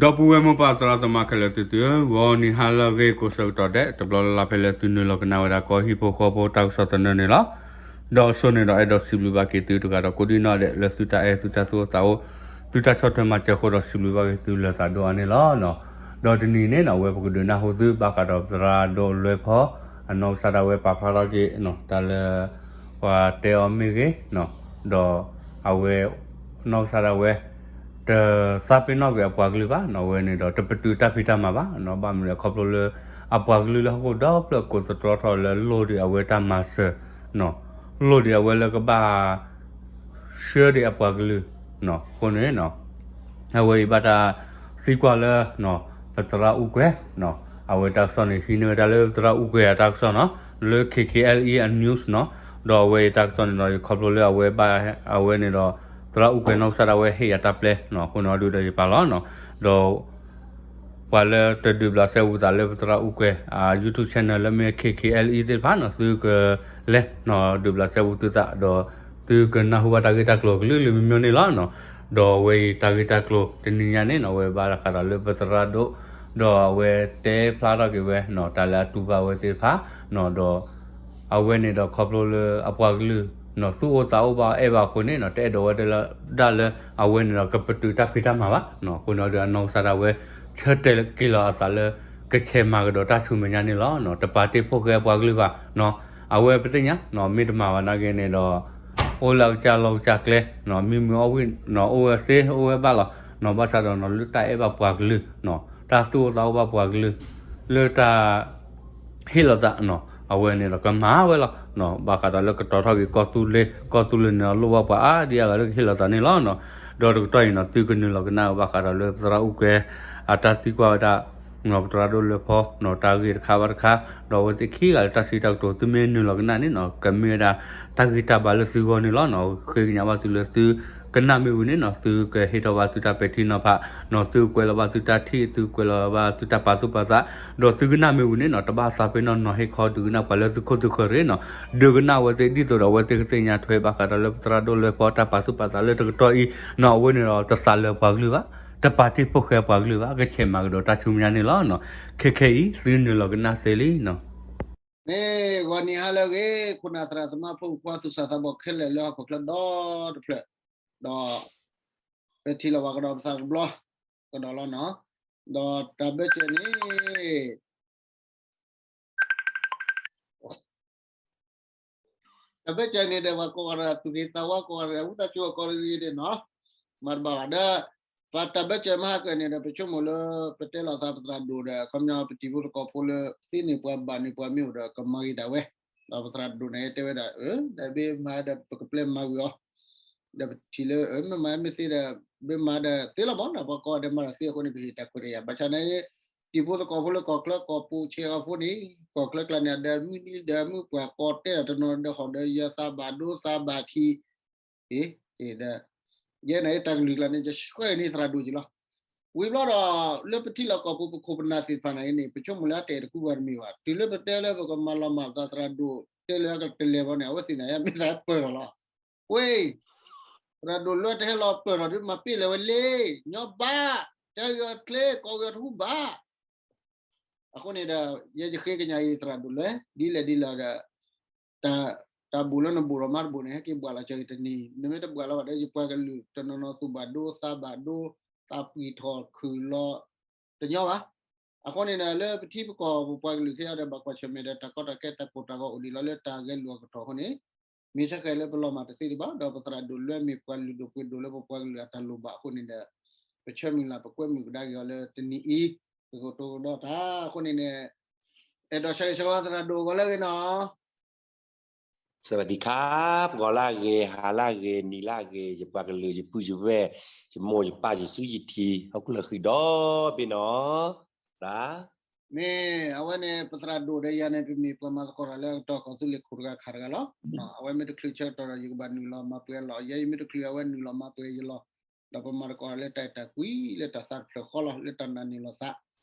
ဒီပုၢ်ဝဲၢ်မိၢ်ပၢ်သရၣ်သမါခဲလၢာ်သုသုဧၢ, ဂီၤနံၤဟါလၢအဂ့ၤကိးဆၢကတီၢ်ဒဲး တဘျီလၢ်လၢ်ဖဲလၢသုနုာ်လီၤကနၣ်ဝဲဒၣ်ကီၢ်ဟံၣ်ဖိဃီဖိတၢ်ကစီၣ်သနၢၣ်န့ၣ်လီၤ. ဒီးအဆိန့ၣ်ဒီးအဲၣ်ဒိးစံးဘျုးဘၣ်က့ၤသုတဂၤဒီးကိးဒံၣ်နီၣ်ဒဲး လၢသုတၢ်အဲၣ်သုတၢ်သူၣ်အိၣ်သးအိၣ် သုတၢ်ဆီၣ်ထွဲမၤစၢၤအဃိဒီးစံးဘျုးဘၣ်က့ၤသုလၢသးဒိၣ်အါန့ၣ်လီၤ. ဒီးတနံၤန့ၣ်နီၣ် အဝဲပကဒုးနၢ်ဟူသုဘၣ်ဃးဒီးသရၣ်ဒိၣ်လွဲဖီ အနီၢ်ကစၢ်ဒၣ်ဝဲပာ်ဖျါထီၣ်က့ၤ တၢ်လၢ ပှၤတဲအီၤမ့ၢ်ဂ့ၤ ဒီးအဝဲ နီၢ်ကစၢ်ဒၣ်ဝဲ တသးပ့ၤနီၣ်ကွံာ်အပှၤကလုာ်ဘၣ်နီၣ်, အဝဲန့ၣ်ဒီးတပတုာ်တၢ်ဖံးတၢ်မၤဘၣ်နီၣ်, ဘၣ်မနုၤလဲၣ်ခီဖျိလၢ အပှၤကလုာ်လၢဟီၣ်ခိၣ်ဒီဖျၢၣ်ကိးသတြီထီၣ်လၢလိၣ်ဒံးအဝဲတၢ်မၤစၢၤနီၣ်, လိၣ်ဒံးအဝဲလၢကဘၣ် ဆှၢဒံးအပှၤကလုာ်နီၣ်, အဃိန့ၣ် အဝဲအံၤဘၣ်တၢ်သံကွၢ်လၢ ပသရၣ်အူကွဲၤနီၣ်, အဝဲတၢ်ကစီၣ်န့ၣ် ဟံးန့ၢ်ဝဲဒၣ်လၢသရၣ်အူကွဲၤအတၢ်ကစီၣ်နီၣ်, လၢ K K L E အ news နီၣ်, ဒီးအဝဲအံၤတၢ်ကစီၣ်န့ၣ်ဒီး ယခီဖျိလၢအဝဲဘၣ် အဝဲန့ၣ်ဒီး သရၣ်အူကွဲၤနီၢ်ကစၢ်ဒၣ်ဝဲဟ့ၣ်ယၤတၢ်ပျဲနီၣ်, အဃိန့ၣ်အဒုဒီးယပာ်လီၤနီၣ်, ဒီး ပှၤလၢတဒုးဘျးစဲဘူးသးလၢပသရၣ်အူကွဲၤ အ YouTube channel လၢမ့ၢ် K K L E သ့ၣ်တဖၣ်နီၣ်, သုကလဲၤနီၣ် ဒုးဘျးစဲဘူးသုသး ဒီးသုကနၢ်ဟူဘၣ်တၢ်ဂ့ၢ်တၢ်ကျိၤကလုာ်ကလုာ်မံၤမံၤန့ၣ်လီၤနီၣ်. ဒီးအဝဲအံၤတၢ်ဂ့ၢ်တၢ်ကျိၤတနံၤညါန့ၣ်နီၣ်, အဝဲဘၣ်ဃးဒီးလၢပသရၣ်ဒိၣ် ဒီးအဝဲတဲဖျါထီၣ်က့ၤဝဲနီၣ် တၢ်လၢအတူၢ်ဘၣ်ဝဲသ့ၣ်တဖၣ်နီၣ်, ဒီး အဝဲန့ၣ်ဒီးခီဖျိလၢအပှၤကလုာ်နီၣ် သူၣ်အိၣ်သးအိၣ်ဘၣ်အဲၣ်ဘၣ်အဃိန့ၣ်နီၣ်, တအဲၣ်ဒိးဝဲဒၣ်လၢ ဒၣ်လၢအဝဲန့ၣ်ဒီးကပတုာ်တၢ်ဖံးတၢ်မၤဘၣ်နီၣ်, အဃိန့ၣ်ဒီးအနီၢ်ကစၢ်ဒၣ်ဝဲ ဆၢတဲာ်က့ၤလီၤအသးလၢ ကဆဲးမၤကဒီးတၢ်ဆူမဲာ်ညါန့ၣ်လီၤနီၣ်, တပာ်တ့ၢ်ဖိၣ်ဃဲအပှၤကလုာ်ဘၣ်နီၣ်, အဝဲပသ့ၣ်ညါနီၣ် မ့ၢ်တမၤဘၣ်နာ်က့န့ၣ်ဒီး အိၣ်လၢအကစၢ်လီၢ်ကစၢ်ကျဲနီၣ်, မံမုာ်အီၣ်ဝံၣ်နီၣ် အိၣ်ဝဲသ့အိၣ်ဝဲဘၣ်လီၤနီၣ်, ဘၣ်ဆၣ်ဒီးနီၣ် လၢတၢ်အဲၣ်ဘၣ်ပှၤကလုာ်နီၣ်, တၢ်သူၣ်အိၣ်သးအိၣ်ဘၣ်ပှၤကလုာ် လၢတၢ် ဟ့ၣ်လီၤသးနီၣ်, အဝဲန့ၣ်ဒီးကမၤဝဲလီၤနီၣ်, ဘၣ်ဃးဒီးလၢကတီၤထီၣ်က့ၤကီၢ်သူလ့ၤ, ကီၢ်သူလ့ၤန့ၣ်ဒီးလိၣ်ဘၣ်ပှၤအါဒံအါဂၤလၢကဟ့ၣ်လီၤသးန့ၣ်လီၤနီၣ်, ဒီးတကတီၢ်အံၤနီၣ် သုကနုာ်လီၤကနၣ်ဘၣ်ဃးဒီးလၢပသရၣ်အူကွဲၤ အတၢ်သံကွၢ်ဝဲဒၣ် ပသရၣ်ဒိၣ်လွဲဖီနီၣ် တၢ်ဂ့ၢ်တခါဘၣ်တခါ, ဒီးအဝဲသ့ၣ်ခံဂၤလၢတၢ်စံးတၢ်ကတိၤ သုမ့ၢ်နုာ်လီၤကနၣ်န့ၣ်နီၣ် ကမ့ၢ်ဝဲဒၣ် တၢ်ဂံၢ်တၢ်ဘါလၢသုဂီၢ်န့ၣ်လီၤနီၣ်, ဃ့ကညးဘၣ်သုလၢသု ကနၣ်မ့ၢ်ဝံၤန့ၣ်နီၣ် သုကဟ့ၣ်ထီၣ်ဘၣ်သုတၢ်ပဲာ်ထံနီၤဖးနီၣ်, သုကကွဲးလီၤဘၣ်သုတၢ်ထံၣ် သုကကွဲးလီၤဘၣ်သုတၢ်ပာ်သူၣ်ပာ်သး, ဒီးသုကနၣ်မ့ၢ်ဝံၤန့ၣ်နီၣ် တဘၣ်သးပ့ၤနီၣ်နီၤဟ့ၣ်ခီဒုးကနၣ်ပှၤလၢသုခိၣ်သုဃၢၤတဂ့ၤနီၣ်, ဒုးကနၣ်အဝဲသ့ၣ်ဒ်သိးဒီးအဝဲသ့ၣ်ကသ့ၣ်ညါထွဲဘၣ်ဃးဒီးလၢပသရၣ်ဒိၣ်လွဲဖီတၢ်ပာ်သူၣ်ပာ်သးလၢတကတီၢ်အံၤနီၣ်, အဝဲန့ၣ်ဒီးတသးလၢပှၤကလုာ်ဘၣ်, တပာ်တ့ၢ်ဖိၣ်ဃဲပှၤကလုာ်ဘၣ်, ကဆဲးမၤကဒီးတၢ်ဆူမဲာ်ညါန့ၣ်လီၤနီၣ်, ခဲခဲအံၤ သုနုာ်လီၤကနၣ်သ့လံနီၣ်. မ့ၢ်ဂီၤနံၤဟါလၢအဂ့ၤ ခိၣ်နၢ်သရၣ်သမါဖိမုၣ်ဖိခွါသူၣ်စၢ်သးဘီၣ်ခဲလၢာ်လၢဟီၣ်ခိၣ်ချၢဒီတဖျၢၣ်, ဒီး ပထံၣ်လိာ်ဘၣ်ကဒီးပသးတဘျီကဒီးလီၤနီၤ, ဒီးတၢ်ဘၢၣ်စၢၤန့ၣ် တၢ်ဘၢၣ်စၢၤန့ၣ်ဒီး ပှၤကိးဂၤဒဲးသူၣ်ဂ့ၤသးဝါ ကိးဂၤဒဲးဝံသးစူၤအကိးဂၤဒဲးနီၤ, မၤတဘၣ်ဘၣ်ဒီး ပတၢ်ဘၢၣ်စၢၤမဟါကၢန့ၣ်ဒီး ပဆိကမိၣ်လၢ ပတဲလိာ်သးပသရၣ်ဒိၣ်ဒီး ခီပညီပတံၤဖိသကိးဖိလၢ သ့န့ၢ်ပှၤဘၣ်န့ၢ်ပှၤမ့ၢ်အိၣ်ဒီး ကမၤဂ့ၤဒၣ်ဝဲ, ဒီးပသရၣ်ဒိၣ်န့ၣ်တဲဝဲဒၣ် အၢ ဒီးမ့ၢ်မၤဒီး ပကပျဲမၤဝံၤအီၤ ဒီးပထံၣ်လၢ မ့ၢ်မၤမ့ၢ်သ့ဒီး မ့ၢ်မၤဒီးသ့လီၤမးနီၤ, ပှၤကိးဂၤဒဲးမၤဒီးသ့အဃိန့ၣ် ပဟ့ၣ်တၢ်ခွဲးတၢ်ယာ် ဘၣ်ဆၣ်န့ၣ် တံၤဖိသကိးဖိလၢကီၢ်ချၢကီၢ်ပူၤဆဲးအီၤဖိန့ၣ် ကီၢ်ချၢကျါန့ၣ် ဒီးမုၢ်နံၤဒီးမုၢ်ပှၢ်ကိးတဲဒီးတနီၤဒီးဟီၣ်ဒီးယၢၤသးဘၣ်ဒိသးဘၣ်ထံး, ဒီး ယဲန့ၣ်တၢ်ကလုၢ်ကျါန့ၣ် ယဆှၢန့ၢ်သရၣ်ဒိၣ်က့ၤလီၤ. ဝံၤဘျီဒီး လၢပထံလီၢ်ကီၢ်ပူၤ ပခိၣ်ပနၢ်သ့ၣ်တဖၣ်န့ၣ်န့ၣ် ပဆိကမိၣ်လၢအတဲာ်တကူပှၤတမ့ၢ်ဘၣ်, တုၤလၢပတဲလၢပကမၤလီၤမၢ်သးသရၣ်ဒိၣ် တဲလၢအကတလဲၤဘီန့ၣ် အဝဲသ့ၣ်န့ၣ် ယမ့ၢ်သးပၢၢ်ထီၣ်လီၤ. ဝ့ သရၣ်ဒိၣ်လွဲတဟဲလီၤပၢၢ်ထီၣ်ဒ်မၤပ့ၢ်လဲၤဝဲလံ, ညီဘၣ်, တဲဂ့ၤအီၤချ့ ကိးဂ့ၤအီၤတဟူဘၣ်. အဃိန့ၣ်ဒီး ယဲယဃ့ကညးအံၤသရၣ်ဒိၣ်လွဲ ဒ်လဲၣ်ဒ်လဲၣ်ဒီး တၢ် တၢ်ဘူးလၢနဘူးထီၣ်မါတဘူးန့ၣ် ဟဲက့ၤဘှၣ်လီၤစၢၤက့ၤတနံၤ, နမ့ၢ်တဘှၣ်လီၤဘၣ်ဒီး ယပှၤကလုာ်တနီၤနီၤသူၣ်ဘၣ်ဒိသးဘၣ်ဒိ သးပှံၢ်ထီၣ်ခုၣ်လီၤ တညီဘၣ်. အဃိန့ၣ်ဒီး လၢပထံပကီၢ်ပပှၤကလုာ်ခဲအံၤဒီး ဘၣ်ကွၢ်ဆၢၣ်မဲာ်ဒီးတၢ်ကီတၢ်ခဲတၢ်ကိၢ်တၢ်ဂီၤအိၣ်ဒံးလီၤလၢတၢ်ဂဲၤလိာ်အကတီၢ်အဃိန့ၣ် မ့ၢ်ဆၢဃဲၤလၢပလီၤမၢ်တသ့ဒံးဘၣ် ဒီးပသရၣ်ဒိၣ်လွဲမ့ၢ်ပှၤလုၢ်ဒိၣ်ပှ့ၤဒိၣ်လၢပပှၤကလုာ်အတၢ်လိၣ်ဘၣ်အဃိန့ၣ်ဒီး ပဆၢမုၢ်လၢ်ပကွဲမုာ်ကဒါက့ၤအီၤလၢတနံၤအံၤ ကကတိၤကဒီးတၢ်အဃိန့ၣ်န့ၣ် အဲၣ်ဒိးဆၢဂ့ၤဆၢဝါသရၣ်ဒိၣ်ဂီၤလၢအဂ့ၤနီၤ စဝးဒံခါ ဂီၤလၢအဂ့ၤ ဟါလၢအဂ့ၤ နံၤလၢအဂ့ၤ ယပှၤကလုာ် ယပုၢ်ယဝဲၢ် ယမိၢ်ယပၢ် ယစုယထံ ဟီၣ်ခိၣ်လၢဃံဒီဘ့ၣ်နီၤ မ့ၢ်အဝဲန့ၣ် ပသရၣ်ဒိၣ်ဒီးယၤန့ၣ် ပမ့ၢ်ပှၤမၤသကိးတၢ်လၢအကတီၢ်ကီၢ်သူလ့ၤခိၣ်တဂၤခါတဂၤလီၤ. အဝဲမ့ၢ်တချုးဆၢကတီၢ်ဒီး ယကဘၣ်နုာ်လီၤမၤပှဲၤအလီၢ်, ယဲယမ့ၢ်တချုးအဝဲနုာ်လီၤမၤပှဲၤယလီၢ်, ဒီးပမၤသကိးတၢ်လၢတၢ်အဲၣ်တၢ်ကွံလၢတၢ်သးတဖျၢၣ်ဃီလီၤ, လၢတၢ်နာ်န့ၢ်လီၤသး,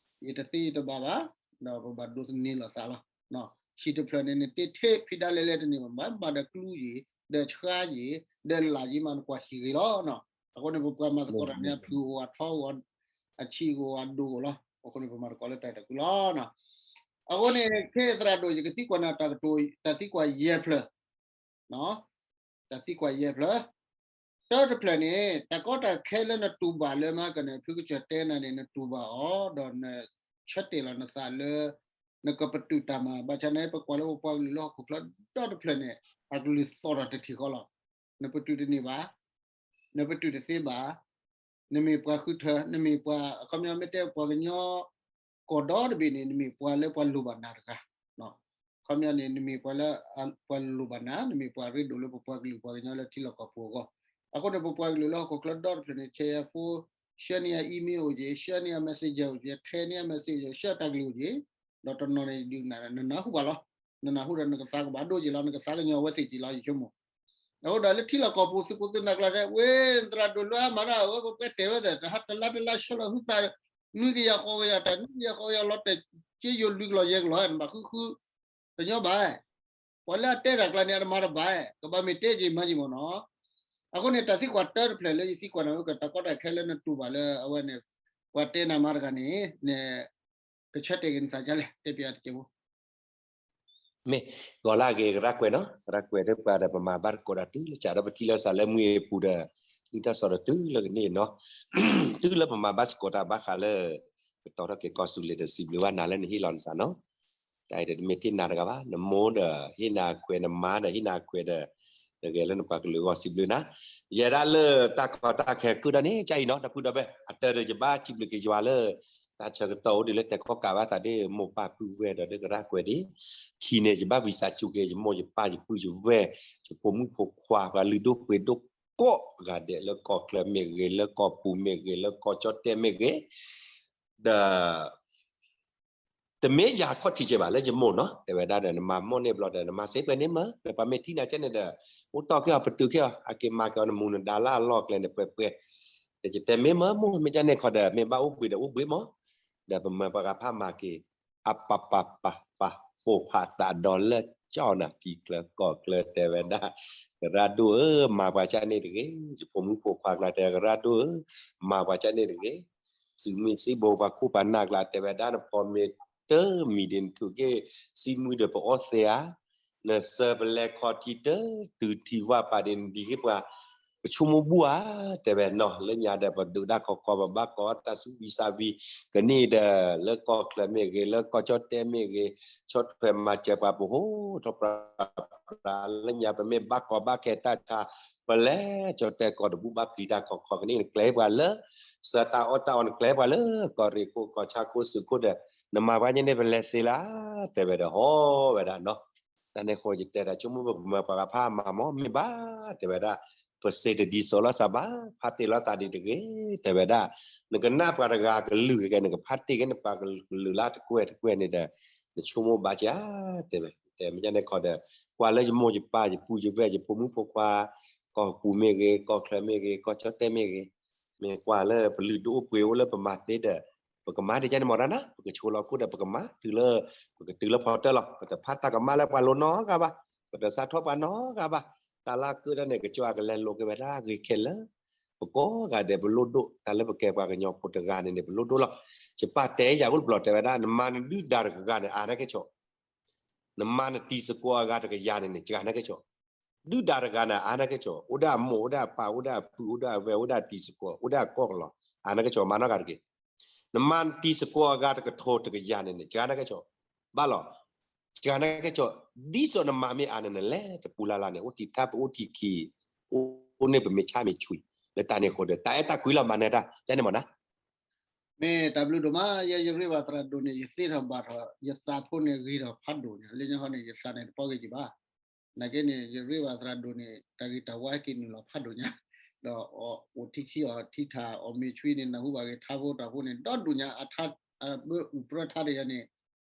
ယတသ့ယတဘၣ်ဘၣ်, ဒီးပဘၣ်ဒိးသန့ၤလီၤသးလီၤ. ဟံၣ်တဖျၢၣ်န့ၣ် နတ့ထ့ဖံးဒါလဲၤလဲၤတန့ၢ်ဘၣ်, မ့ၢ်ဘၣ်ဒီးကျူယ့ၤ, ဒီးဆှါယ့ၤ, ဒီးလၢ်ယ့ၤမးနကွၢ်ဟံၣ်ဂ့ၤလီၤ. အဃိန့ၣ် ပပှၤမၤသကိးတၢ်န့ၣ် အဖုၣ်အိၣ်အထီအိၣ် အဆံးဂိာ်အဒိၣ်ဂိာ်လီၤ. အဃိန့ၣ် ပမၤသကိးလၢတၢ်အဲၣ်တၢ်ကွံလီၤ. အဃိန့ၣ် ခဲအံၤသရၣ်ဒိၣ် ယကသံကွၢ်နၤတၢ်ကတိၤ တၢ်သံကွၢ်ယဲၢ်ဖျၢၣ် တၢ်သံကွၢ်ယဲၢ်ဖျၢၣ်, တၢတဖျၢၣ်န့ၣ် တၢ်ကီတၢ်ခဲလၢနတူၢ်ဘၣ်လၢမၤကန့ၣ် ဖုကစၢၢ်တဲနၤန့ၣ် နတူၢ်ဘၣ်အီၤ ဒီးနဆၢတဲာ်လီၤနသးလၢ နကပတုာ်တၢ်မၤ ဘၣ်ဆၣ်န့ၣ် ပကွၢ်လၢပပှၤကလုာ်လၢဟီၣ်ခိၣ်ချၢဒီတဖျၢၣ်န့ၣ် အကလုၢ်သီၣ်ထီၣ်တထံၣ်ဃီလီၤ. နပတုာ်တန့ၢ်ဘၣ်, နပတုာ်တသ့ဘၣ်, နမ့ၢ်ပှၤဃုထၢ, နမ့ၢ်ပှၤ အခီပညီမ့ၢ်တဲပှၤကညီ ကီၢ်ဒီတဘ့ၣ်န့ၣ် နမ့ၢ်ပှၤလၢပှၤလိၣ်ဘၣ်နၤတဂၤ, အခီပညီန့ၣ် နမ့ၢ်ပှၤလၢ ပှၤလိၣ်ဘၣ်နၤ, နမ့ၢ်ပှၤရ့ဒိၣ်လၢပပှၤကလုာ်ပှၤကညီလၢထံလီၢ်ကီၢ်ပူၤအဂီၢ်. အဃိန့ၣ် ပပှၤကလုာ်လၢဟီၣ်ခိၣ်ချၢဒီတဖျၢၣ်န့ၣ် ဆဲးယၤဖိ, ဆှၢန့ၢ်ယၤ email အိၣ်က့ၤ, ဆှၢန့ၢ်ယၤ message အိၣ်က့ၤ, ထဲန့ၢ်ယၤ message ဆှၢတၢ်ကလုၢ်အိၣ်က့ၤ, ဒီးတနီၤန့ၣ် ဒုးနနၢ်ဟူဘၣ်လီၤ. နနၢ်ဟူဒီးနကသးကဘၣ်ဒိၣ်က့ၤလီၤ, နကသးကညီၤဝဲသ့ၣ်က့ၤလီၤ ယဆိကမိၣ်. အဃိဒီးလၢထံလီၢ်ကီၢ်ပူၤ သုးခိၣ်သုးနၢ်ကျါတဲ ဝဲသရၣ်ဒိၣ်လွဲအါမးဒၣ် အဝဲပကွဲတဲဝဲသ့ၣ် တဟါတလါတလါဆှၢလီၤဟုသး နွံကယၤဃိးကယၤ တၢ်နွံကယၤဃိးကယၤလီၤတဲာ် က့ယိၤလွံၢ်ကလီၢ်ယဲၢ်ကလီၢ် နဘၣ်ဃုဃု တညီဘၣ်. ပှၤလၢအတဲတၢ်ကျါန့ၣ် အတမၤတဘၣ်, ကဘၣ်မ့ၢ်တဲက့ၤမၤက့ၤမ့ၢ်နီၤ. အဃိန့ၣ် တၢ်သံကွၢ်တၢတဖျၢၣ်လၢယသံကွၢ်နၤဝဲကတၢ်ကီတၢ်ခဲလၢနတူၢ်ဘၣ်လၢအဝဲန့ၣ် ပှၤတဲနၤမၤတဂၤန့ၣ် နကဆၢတဲာ်က့ၤနသးဒ်လဲၣ် တဲပၠးတကဲးဖိ မ့ၢ် ဂီၤလၢအဂ့ၤ ကရၢကွဲးနီၤ, ကရၢကွဲးဒီးပှၤဒီးပမၤဘၣ်သကိးတၢ်တုၤလၢကဒီးပထံၣ်လိာ်သးလၢမုၢ်အပူၤဒီး မုၢ်တၢ်စီၤဒီးတုၤလၢကန့ၢ်နီၤ, တုၤလၢပမၤဘၣ်သကိးတၢ်ဘၣ်ဃးလၢ ကတီၤထီၣ်က့ၤကီၢ်သူလ့ၤဒီးစံးဘျုးဘၣ်နၤလၢနဟ့ၣ်လီၤနသးနီၤ, တၢ်အံၤဒီးတမ့ၢ်ထဲနၤတဂၤဘၣ်, နမိၢ်ဒီးဟ့ၣ်နၤခွဲး နမါဒီးဟ့ၣ်နၤခွဲးဒီး နဂဲၤလၢနပှၤကလုာ်အဂီၢ်စံးဘျုးနၤ, ယဲဒၣ်လၢတၢ်ကီတၢ်ခဲကၢၢ်ဒၣ်န့ၣ် ကအံၤနီၤ ဒီပုၢ်ဒီဝဲၢ် အတၢ်ဒီးယဘၣ်စံးဘျုးက့ၤယွၤလၢ တၢ်ဆၢကတီၢ်အိၣ်ဒံးလၢတဲကီၢ်ကးဘၣ်သးဒ် မိၢ်ပၢ်ပုၢ်ဝဲၢ်ဒီးလၢကရၢကွဲးဒံး, ခံန့ၣ် ယဘၣ်ဝံသးစူၤက့ၤ ယမိၢ်ယပၢ်ယပုၢ်ယဝဲၢ် ယဖိမုၣ်ဖိခွါ ပှၤလုၢ်ဒိၣ်ပှ့ၤဒိၣ်ကိးဂၤဒဲး လၢကီၢ်ချၢမ့ၢ်ဂ့ၤ လၢကီၢ်ပူၤမ့ၢ်ဂ့ၤ လၢကီၢ်ကၠီၣ်တဲၣ်မ့ၢ်ဂ့ၤ ဒီး တမ့ၢ်ယၤခီၣ်ထံးကဲဘၣ်လၢယမိၢ်နီၤ, တဲဝဲဒၣ်ဒီး နမၤမိၢ်န့ၢ်ဘျီဒီး နမၤစ့ၢ်ပှဲၤန့ၣ်မး, ဒီးပှၤမ့ၢ်ထံၣ်နၤကဲန့ၣ်ဒီး အိၣ်တီၢ်က့ၤအီၤ ပတုာ်က့ၤအီၤ အက့ၤမၤက့ၤအီၤ နမူနဒါလၢအလီၢ်ကျဲန့ၣ်ပှဲၤပှဲၤ, ဒီးယတဲမ့ၢ်မး မိၢ်မ့ၢ်ကဲန့ၣ်ခီဒီး မ့ၢ်ဘၣ်အိၣ်ဘှံးဒီးအိၣ်ဘှံးမး, ဒီးပမၢပှၤဂၤဖးမၤက့ၤ အပပပပ ပိာ်ဖးသးဒီးလၢကၠီၣ်နၤ ထံကျၢၤကီၢ်ကျၢၤ တဲဝဲဒၣ်, ကရၢဒိၣ်ဧၢ မၤပှၤကၢ်န့ၣ်တဂ့ၤ, ယဖိမုၣ်ဖိခွါကျါတဲ ကရၢဒိၣ်ဧၢ မၤပှၤကၢ်န့ၣ်တဂ့ၤ, သုးမုၢ်သံၣ်ဘိပှၤခိၣ်ပှၤနၢ်ကျါ တဲဝဲဒၣ် နဖီမ့ၤတမံၤဒ်နထုးက့ၤ စံမုၢ်ဒီးပအီၣ်သ့ဧါ, နစၢၤပလဲခီထံတတုၤထံဝၣ်ပာ်ဒ် နဒံးက့ၤပှၤ ပဆိကမိၣ်ဘူၣ်ဧါ, တဲဝဲနီၤ လၢညါဒီး ပဒုးတၢ်ခီခီ ပဘၣ်ကီတၢ်ဆူဝံသးဝံၤ ကန့ၢ်ဒီး လၢကီၢ်ချၢမ့ၢ်ဂ့ၤ လၢကီၢ်ကၠီၣ်တဲၣ်မ့ၢ်ဂ့ၤ ဆီၣ်ထွဲမၤစၢၤပှၤ ပဟိထီၣ်ပြးပြး လၢညါ ပမ့ၢ်ဘၣ်ကီဘၣ်ခဲတၢ်ဆါ ပလဲၤကၠီၣ်တဲၣ်ကီၢ်တဘူၣ်ဘၣ်ပျံၤတၢ်ခီခီ ကန့ၢ်နကျဲပှၤလၢ စၢၤတၢ်အီၣ်တၢ်အီ နကျဲပှၤလၢ ကီၢ်ရ့ၣ်ခိၣ် ကီၢ်ဆၣ်ခိၣ် စူးခိၣ်ဒီး နမၤပှၤကၢ်န့ၣ် ပလဲၤသ့လၢ တဲဝဲဒီး ဟီဝဲဒၣ်နီၤ တၢ်န့ၣ်အဃိ ယတဲတၢ်ဆိကမိၣ် ပမၢပှၤဂၤဖးမၤမး မ့ၢ်ဘၣ် တဲဝဲဒၣ်, ပစ့တဒ်သိးလိာ်သးဘၣ် ဖးတ့ၢ်လိာ်သးဒ်တဂ့ၤ တဲဝဲဒၣ်, နကနၣ်ပှၤတဂၤကလုၢ်ကဲ နကဖးတ့ၢ်က့ၤ နပှၤကလုာ်လၢတကွဲၢ်တကွဲၢ်န့ၣ်ဒီး နဆိကမိၣ်ဘၣ်ကၠါ တဲဝဲ တဲမ့ၢ်ကၠါန့ၣ်ခီဒီး ကွၢ်လၢယမိၢ်ယပၢ်ယပုၢ်ယဝဲၢ် ယဖိမုၣ်ဖိခွါ ကီၢ်ပူၤမ့ၢ်ဂ့ၤ ကီၢ်ချၢမ့ၢ်ဂ့ၤ ကီၢ်ကၠီၣ်တဲၣ်မ့ၢ်ဂ့ၤ မ့ၢ်ကွၢ်လၢပလုၢ်ဒိၣ်ပှ့ၤအိၣ်လၢပမၤသ့ဒီး ပကမၤဒ်ကၠါန့ၣ်မ့ၢ်ဒၣ်နၤ ပကဆိလီၤခိၣ်ဒီး ပကမၤတုၤလၢ ပကတုၤလၢဖီတၢၢ်လီၤ ပတဖးတၢ်ကမၣ်လၢပှၤလိၤနီတဂၤဘၣ် ပတစးထီၣ်ပှၤနီတဂၤဘၣ် တၢ်လၢအကၢၣ်ဒၣ်န့ၣ် ကစၢ်ကလဲၤလိာ်က့ၤဝဲဒၣ်ဂ့ၤခဲလၢာ် ပကိးဂၤဒဲးပလိၣ်ဒိၣ် တၢ်လၢပကဲပှၤကညီဖိတဂၤန့ၣ်န့ၣ် ပလိၣ်ဒိၣ်လီၤ ယပၢ်တဲယၤအိၣ်တဘျီတဲဝဲဒၣ် နမၤနဒုၣ်ဒါတဂၤန့ၣ် အါန့ၢ်ကဲၣ်ဆိး နမၤနတံၤသကိးအဂၤတကယၤန့ၣ်န့ၣ် စှၤန့ၢ်ကဲၣ်ဆိး, ဒုၣ်ဒါတဂၤန့ၣ် အါန့ၢ်ကဲၣ်ဆိး, အိၣ်ဒၣ်အမိၢ် အိၣ်ဒၣ်အပၢ် အိၣ်ဒၣ်အပုၢ် အိၣ်ဒၣ်အဝဲၢ် အိၣ်ဒၣ်တံၤသကိး အိၣ်ဒၣ်အကီၢ်ကလီၤ အါန့ၢ်ကဲၣ်ဆိး မၤနီၢ်ဂၤတက့ၢ်. နမၤနတံၤသကိးအဂၤတကထိတကယၤန့ၣ်န့ၣ် စှၤန့ၢ်ကဲၣ်ဆိး, ဘၣ်လီၤ, စှၤန့ၢ်ကဲၣ်ဆိး, ဒ်သိးနမၤမ့ၢ်အါန့ၣ် နလဲၤတပူၤလၢ်လၢ်န့ၣ် အိၣ်ထံထၣ်ပအိၣ်ထံခံ အိၣ်န့ၣ်ပမ့ၢ်ဆၣ်မ့ၢ်ဆွံ လၢတၢ်န့ၣ်အဃိဒီး တၢ်အဲၣ်တၢ်ကွံလီၤမၤနၢၤတၢ် ကန့ၣ်မ့ၢ်နၤ မ့ၢ်တၢ်ဘျုးဒိၣ်မး ယဲယရ့ဘၣ်သရၣ်ဒိၣ်န့ၣ် ယသ့ထီၣ်ဘၣ်ထီၣ် ယသးဖိန့ၣ်ဂ့ၤထီၣ်ဖးဒိၣ်ညါ လၢညါခီန့ၣ် ယသးန့ၣ်တပီၢ်ဂ့ၤက့ၤဘၣ်. နာ်က့န့ၣ် ယရ့ဘၣ်သရၣ်ဒိၣ်န့ၣ် တၢ်ဂ့ၤတၢ်ဝါက့ၤနုာ်လီၤဖးဒိၣ်ညါ ဒီးအိၣ်ထံခံအီၤထံထၣ်အီၣ်မ့ၤဆွံန့ၣ် နၢ်ဟူဘၣ်ဂ့ၤ ထါဖိတၢ်ဖိန့ၣ် ဒီဒိၣ်ညါ အထါ အဘၢအုၣ်ပြၢထါတယၤန့ၣ်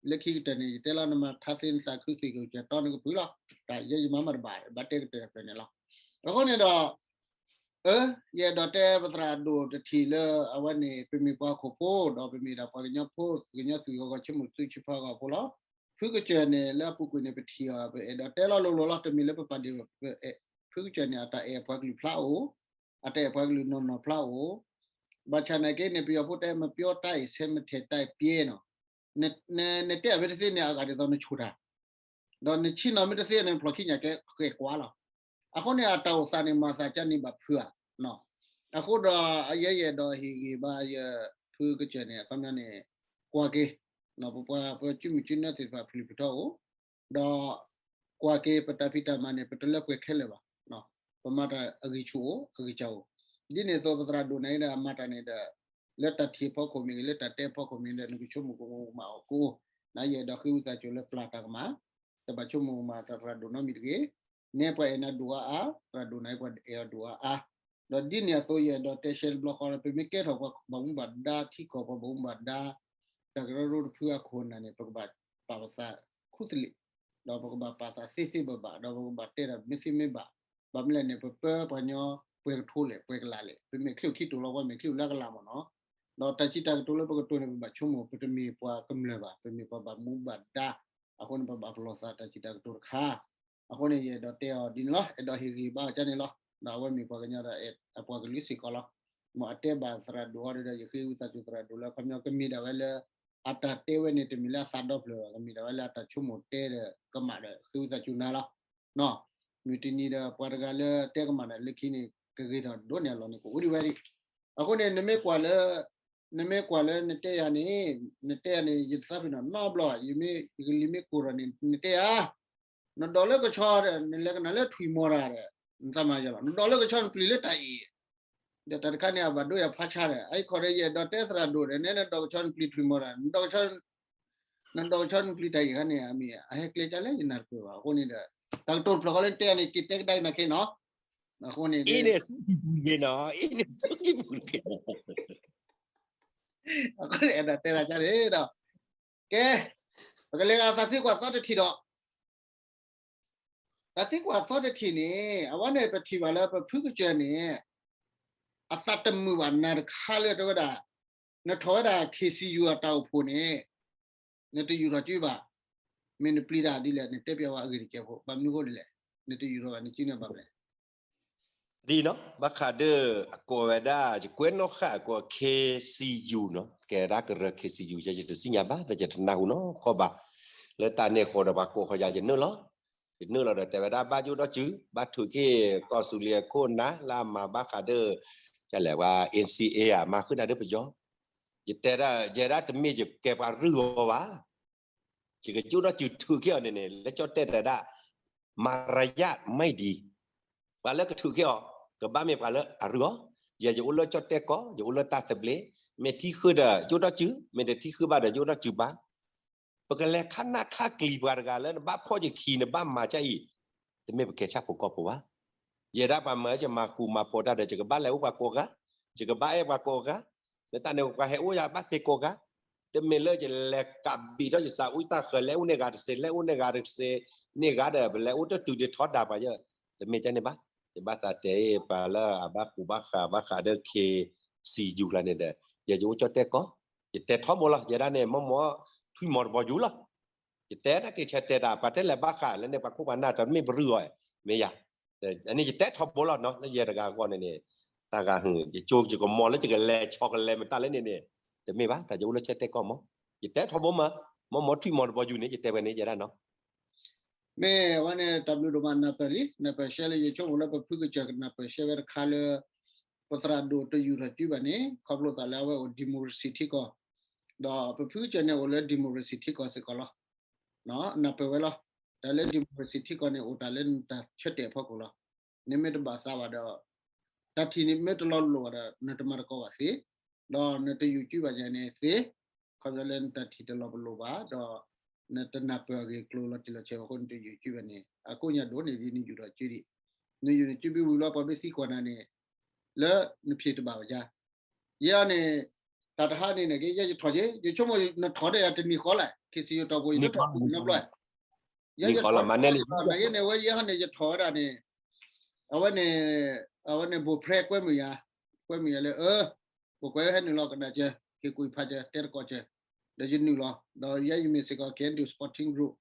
လၢခံကတၢၢ်န့ၣ် ယတဲလီၤနမၤထါသ့နသးခုသ့ၣ်ကစၢ်တီနကပုၤလီၤ. တၢ်ယဲယမၤမးတဘၣ် ဘၣ်တဲကတၢၢ်တဖျၢၣ်န့ၣ်လီၤ. အဃိန့ၣ်ဒီး အၢ ယအဲၣ်ဒိးတဲပသရၣ်ဒိၣ်တထံၣ်လၢအဝဲန့ၣ် ပမ့ၢ်ပှၤဟီၣ်ခိၣ်ဖိ ဒီးပမ့ၢ်ဒၣ်ပှၤကညီဖိ ကညီသူၣ်ဂီၤဂီၤ ဆ့မုၢ်သုဆ့ဖီဂီၤဖိလီၤ. ဖုကစၢၢ်န့ၣ် လၢအပူၤကွံာ်န့ၣ် ပထံၣ်အီၤ ပအဲၣ်ဒိးတဲလီၤလိၤလိၤလီၤ. တမ့ၢ်လၢပပာ်ဒ့ၣ် ဖုကစၢၢ်န့ၣ် အတၢ်အဲၣ်ပှၤကလုာ်ဖျါအိၣ်, အတၢ်အဲၣ်ပှၤကလုာ်နီၢ်နီၢ်ဖျါအိၣ်, ဘၣ်ဆၣ်နာ်က့န့ၣ် ပယီၤဖိတဲ မပြောတတ်ရင် ဆက်မထဲတိုက်ပဲနီၤ, နတဲအမ့ၢ်တသ့န့ၣ် အဂၤဒ်သိးနဆိၣ်တၢ်, ဒီးနဆ့ၣ်နီၤမ့ၢ်တသ့န့ၣ် နဖျိးခံညါကဲဃဲၤကွၢ်လီၤ. အဃိန့ၣ် အတၢ်အိၣ်သးန့ၣ် မၤသးကန့ၣ်ဘၣ်ဖုးဧါ. အဃိဒီး အယဲယအဲၣ်ဒိးဟ့ၣ်ဂံၢ်ဘါယဖုကစၢၢ်န့ၣ် အခီပညီန့ၣ် ကွၢ်က့ၤ ပပှၤပကၠူမုၢ်ကၠူနၢသ့ၣ်တဖၣ် ဖျံးဖျိးထီၣ်အိၣ်, ဒီးကွၢ်က့ၤ ပတၢ်ဖံးတၢ်မၤန့ၣ် ပတလၢပှဲၤခဲလၢာ်ဘၣ်. ပမၤတၢ်အဂံၢ်ဆူၣ်အိၣ် အဂံၢ်စၢ်အိၣ်, ဒ်န့ၣ်အသိး ပသရၣ်ဒိၣ်န့ၣ်ဒီး အမၤတၢ်န့ၣ်ဒီး လၢတၢ်ထံၣ်အဖီခိၣ်မ့ၢ်ဂ့ၤ လၢတၢ်တဲအဖီခိၣ်မ့ၢ်ဂ့ၤဒီး နကဆိကမိၣ်ကမၣ်အီၤကိး, နယအဲၣ်ဒိးဃ့ဝံသးစူၤလၢပျၢ်တၢ်ကမၣ်, တဘၣ်ဆိကမိၣ်ကမၣ်သရၣ်ဒိၣ်နီတမံၤတဂ့ၤ, နဲပှၤအဲၣ်နၤဒိၣ်အါအါ, သရၣ်ဒိၣ်န့ၣ်ပှၤအဲၣ်အီၤဒိၣ်အါအါ, ဒီးဒ်န့ၣ်အသိး ယအဲၣ်ဒိးတဲရှဲတဘျီဃီဒီး ပမ့ၢ်ကဲထီၣ်ပှၤဘၣ်မူဘၣ်ဒါထံကီၢ် ပှၤဘၣ်မူဘၣ်ဒါ တၢ်ကရၢကရိတဖုအခိၣ်အနၢ်န့ၣ် ပကဘၣ်ပာ်ပသးခူသလ့ၣ်, ဒီးပကဘၣ်ပာ်သးသ့သ့ဘၣ်ဘၣ်, ဒီးပကဘၣ်တဲတၢ်မ့ၢ်သ့မ့ၢ်ဘၣ်, ဘၣ်မနုၤလဲၣ်န့ၣ် ပပၢပှၤကညီပှဲၤကထိလဲၣ် ပှဲၤကလးလဲၣ်, ပမ့ၢ်ချံၣ်အိၣ်ခံတိၤလီၤ ပှၤမ့ၢ်ချံၣ်အိၣ်လၢကလးမ့ၢ်နီၤ, ဒီးတၢ်စံးတၢ်ကတိၤလၢပကတိၤန့ၣ် ပဘၣ်ဆိကမိၣ် ပတမ့ၢ်ပှၤကမျၢၢ်ဘၣ်, ပမ့ၢ်ပှၤဘၣ်မူဘၣ်ဒါ, အဃိန့ၣ် ပဘၣ်ပလီၢ်သးတၢ်စံးတၢ်ကတိၤတခါ, အဃိန့ၣ် ယအဲၣ်ဒိးတဲအီၤဒ်န့ၣ်လီၤ, အဲၣ်ဒိးဟ့ၣ်ဂံၢ်ဘါအီၤကန့ၣ်လီၤ, ဒီးအဝဲမ့ၢ်ပှၤကညီဒီး အပှၤကလုာ်စ့ၢ်ကီးလီၤ, မ်အတဲဘၣ်သရၣ်ဒိၣ်အီၤဒီး ယဃ့ဝံသးစူၤသရၣ်ဒိၣ်လၢ ခီပညီကမ့ၢ်ဒၣ်ဝဲလၢ အတၢ်တဲဝဲန့ၣ် တမ့ၢ်လၢအသးဒီဖျၢၣ်ဘၣ်, ကမ့ၢ်ဒၣ်ဝဲလၢအတၢ်ဆိကမိၣ်တဲဒီးကမၣ်ဒီး ဃ့ဝံသးစူၤနၤလီၤ, မုၢ်တနံၤဒီးပှၤတဂၤလၢတဲကမၣ်ဒီး လၢခံန့ၣ် ကဂ့ၤထီၣ်ဒိၣ်န့ၢ်အလီၢ်န့ၣ် ကအိၣ်ဒံးဝဲဒၣ်, အဃိန့ၣ် နမ့ၢ်ကွၢ်လၢ နမ့ၢ်ကွၢ်လၢနတဲယၤန့ၣ်, နတဲယၤန့ၣ် ယတသးပ့ၤနီၣ်နီတဘျီဘၣ်, ယမ့ၢ်ယကလံၤမ့ၢ်ကိၢ်ထီၣ်န့ၣ် နတဲယၤ နဒိးလၢကဆီဒီး နလဲၤကနၣ်လၢထွံၣ်မီၤတၢ်ဒီး နတၢ်မၤယၤလီၤ, နဒိးလၢကဆီနပျံၤလၢတၢ်အံၤ, ဒီးတၢ်တခါန့ၣ် အဘၣ်ဒိယၤဖးဆါဒီး အအံၤခီဒီး ယအဲၣ်ဒိးတဲသရၣ်ဒိၣ်ဒီး နဲနဒိးကဆီနပျံၤထွံၣ်မီၤတၢ်, နဒိးကဆီနပျံၤတၢ်အံၤခါန့ၣ် အမ့ၢ်အဟဲကျဲကၢ်လဲၣ် ယနၢ်တပၢၢ်ဘၣ်, အဃိန့ၣ်ဒီး တၢ်ကတိၤတဖျၢၣ်ဃီလၢနတဲန့ၣ် က့ၤတဲကဒါက့ၤနၤက့ၤနီၤ, အဃိန့ၣ် အ့န့ၣ်ဆူၣ်ကံၢ်ပူၤတဂ့ၤနီၤ, အ့န့ၣ်ဆူၣ်ကံၢ်ပူၤတဂ့ၤနီၤ, အဃိန့ၣ် အဲၣ်ဒိးတဲဒ်န့ၣ်ဒီး ကဲ, ပကလဲၤဂၤသးသံကွၢ်သီတထံၣ်ဒီး တၢ်သံကွၢ်သီတထံၣ်န့ၣ် အဝဲန့ၣ်ပထံၣ်ဘၣ်လၢပဖုကစၢၢ်န့ၣ် အသးတမုာ်ဘၣ်နၤတခါလၢတဲဝဲဒၣ်, နထီၣ်ဝဲဒၣ် ခ့စံယူၤ အတၢ်အိၣ်ဖှိၣ်န့ၣ် နတယူၢ်ထီၣ်စုဘၣ်, မ့ၢ်နပျံၤတၢ်ဒ်လဲၣ် နတဲပျးဝဲအဂ့ၢ်တစဲးဖိ ဘၣ်မနုၤအဃိဒ်လဲၣ်, နတယူၢ်ထီၣ်ဘၣ် နစုန့ၣ်ဘၣ်မလဲၣ် ဒ်နီၤ ဘၣ်ဃးဒီး အကိးဝဲဒၣ် ယကွဲးနီၣ်ဃာ်အကိး ခ့စံယူၤ နီၤ, ကဲဒၣ်ကရၢ ခ့စံယူၤ ယတသ့ၣ်ညါဘၣ် ဒီးယတနၢ်ဟူနီတခီဘၣ်, လၢတၢ်န့ၣ်အဃိဒီး ပှၤကိးဃီယၤ ယနုာ်လီၤ, ယနုာ်လီၤဒီးတဲဝဲဒၣ် ဘၣ်ယအိၣ်ဒီးစု, ဘၣ်ထုးက့ၤကီၢ်သူလ့ၤအခိၣ်အနၢ် လၢအမၤဘၣ်ဃးဒီး ကလဲၤဝဲ အ့ၣ်စံၣ်အ့ၣ် မၤဃုာ်တၢ်ဒီးပယီၤ, ယတဲဒၣ် ယဲဒၣ်တမ့ၢ်ယကဲပှၤရုၢ်အီၤဘၣ် ယကကၠိဒီးစုထုးက့ၤအီၤန့ၣ်န့ၣ် လၢကၠီၣ်တဲၣ်တဲဒၣ် မၤရယၢ်မ့ၢ်ဒံး, ပှၤလၢကထုးက့ၤအီၤ ကဘၣ်မ့ၢ်ပှၤလၢအရုၢ်အီၤ, ယဲယအိၣ်လၢကၠီၣ်တဲၣ်ကီၢ် ယအိၣ်လၢတၢ်သဘျ့, မ့ၢ်ထံၣ်ဃုာ်ဒီးယအိၣ်ဒီးစု, မ့ၢ်တထံၣ်ဃုာ်ဘၣ်ဒီးယအိၣ်ဒီးစုဘၣ်, ပကလဲၤခးနၢ်ခးကျံၤပှၤတဂၤလၢနဘၣ်ဖီၣ်ယခံ နဘၣ်မၤကၢ်အံၤ, တမ့ၢ်ပကဲဆၣ်ဖိကီၢ်ဖိဘၣ် ယဲဒၣ်ပှၤမၤယမၤဃူမၤဖိးတၢ်ဒီး ယကဘၣ်လဲၤအိၣ်ပှၤကိးဂၤ, ယကဘၣ်အဲၣ်ပှၤကိးဂၤ, လၢတၢ်န့ၣ်ပှၤဟဲအိၣ်ယၤဘၣ်သ့ကိးဂၤ, တမ့ၢ်လၢယလဲၤကးဘံးထီၣ်ယသးအူတၢ်ဃၢၤ လဲၤအိၣ်န့ၢ်ဂၤတစဲး လဲၤအိၣ်န့ၢ်ဂၤတစဲးန့ၢ်ဂၤဒီး ပလဲၤအိၣ်တတုၤဒ်ထီဒါပှၤယဲ, တမ့ၢ်ကန့ၣ်ဘၣ်, ယဘၣ်သးတဲပှၤလၢအဘၣ်ဃူဘၣ်ဃးဘၣ်ဃးဒီး ခ့စံယူၤ လၢန့ၣ်ဒီး ယဲယအိၣ်ကၠီၣ်တဲၣ်ကီၢ်, ယတဲထီဘိလီၤ ယဲဒၣ်န့ၣ် မ့ၢ်မ့ၢ်ထွံၣ်မီၤတဘီယူၤလီၤ ယတဲတၢ်က့ၤဆၢတဲာ်တၢ် ပှၤတဲလဲၤဘၣ်ဃးလၢန့ၣ် ပှၤခိၣ်ပှၤနၢ်တမ့ၢ်ပရုၢ်အီၤ, မ့ၢ်ယၤ, အန့ၣ်ယတဲထီဘိလီၤနီၤ လၢယဲတဂၤအဂီၢ်န့ၣ်န့ၣ်, တၢ်ဂၤဟု ယကၠိယကမီၤလၢယကလဲၤဆီကလဲၤမတၢ်လၢန့ၣ်န့ၣ်, တမ့ၢ်ဘၣ် တၢ်ယအိၣ်လၢဆၢတဲာ်ကီၢ်မး, ယတဲထီဘိမး, မ့ၢ်မ့ၢ်ထွံၣ်မီၤတဘီယူၤန့ၣ် ယတဲဝဲန့ၣ်ယဲဒၣ်နီၤ မ့ၢ်အဝဲန့ၣ် တၢ်ဘျုးဒိၣ်မး နၢ်ပၢၢ်လံ နၢ်ပၢၢ်ရှဲလၢ ယဆိကမိၣ်လၢပဖုကစၢၢ်ကနၢ်ပၢၢ်ရှဲဝဲတခါလၢ ပသရၣ်ဒိၣ်တယူၢ်ထီၣ်စုဘၣ်န့ၣ် ခီဖျိသးလၢအဝဲအိၣ် democracy ထံကီၢ်, ဒီးပဖုကစၢၢ်န့ၣ်အိၣ်လၢ democracy ထံကီၢ်စ့ၢ်ကီးလီၤ. နၢ်ပၢၢ်ဝဲလီၤ. တၢ်လၢ democracy ထံကီၢ်န့ၣ် အိၣ်တၢ်လၢနတၢ်ဆၢတဲာ်အဖီခိၣ်လီၤ. နမ့ၢ်တဘၣ်သးဘၣ်ဒီး တၢ်ထံၣ်န့ၣ်မ့ၢ်တလီၤပလိာ်ဘၣ်ဒီး နတမၤတကီဘၣ်သ့, ဒီးနတယူၢ်စုဘၣ်ယၤန့ၣ်သ့, ခီဖျိလၢနတၢ်ထံၣ်တလီၤပလိာ်ဘၣ်ဒီး နတနၢ်ပၢၢ်အဂ့ၢ်အကျိၤလီၤတံၢ်လီၤဆဲးဘၣ်အဃိ နတယူၢ်စုဘၣ်န့ၣ် အကိးညါဒိၣ်န့ၢ်ဒ်နယူၢ်ထီၣ်စုဒံး, နယူၢ်နစုဘံဝံၤလီၤ ပှၤမ့ၢ်သံကွၢ်နၤန့ၣ် လၢနဖံးတဘၣ်ဘၣ်ယါ ယဲအီၤန့ၣ် တၢ်တဟါန့ၣ်န့ၣ်က့ ယဲယထီၣ်က့ ယဆိကမိၣ်နထီၣ်ဒီးယၤတနံၤဃီလဲၣ် ခ့စံယိၤတီၢ်ပူၤ ယထီၣ်ပူၤနဘျီ, ယဲယထီၣ်ဒီး နယဲန့ၣ် ဝဲယဲဟီန့ၣ် ယထီၣ်ဝဲဒၣ်န့ၣ် အဝဲန့ၣ် အဝဲန့ၣ် ဘိၣ်ဖြဲကွဲမုာ်ယၤ, ကွဲမုာ်ယၤလၢ အၢ ပကွဲဟဲနုာ်လီၤကနၣ်စၢၤ ဟ့ၣ်ကူၣ်ဖးစၢၤ တဲတကိးစၢၤ, ဒီးယနုာ်လီၤ ဒီးယဲယမ့ၢ်စ့ၢ်ကီး KNDO Supporting Group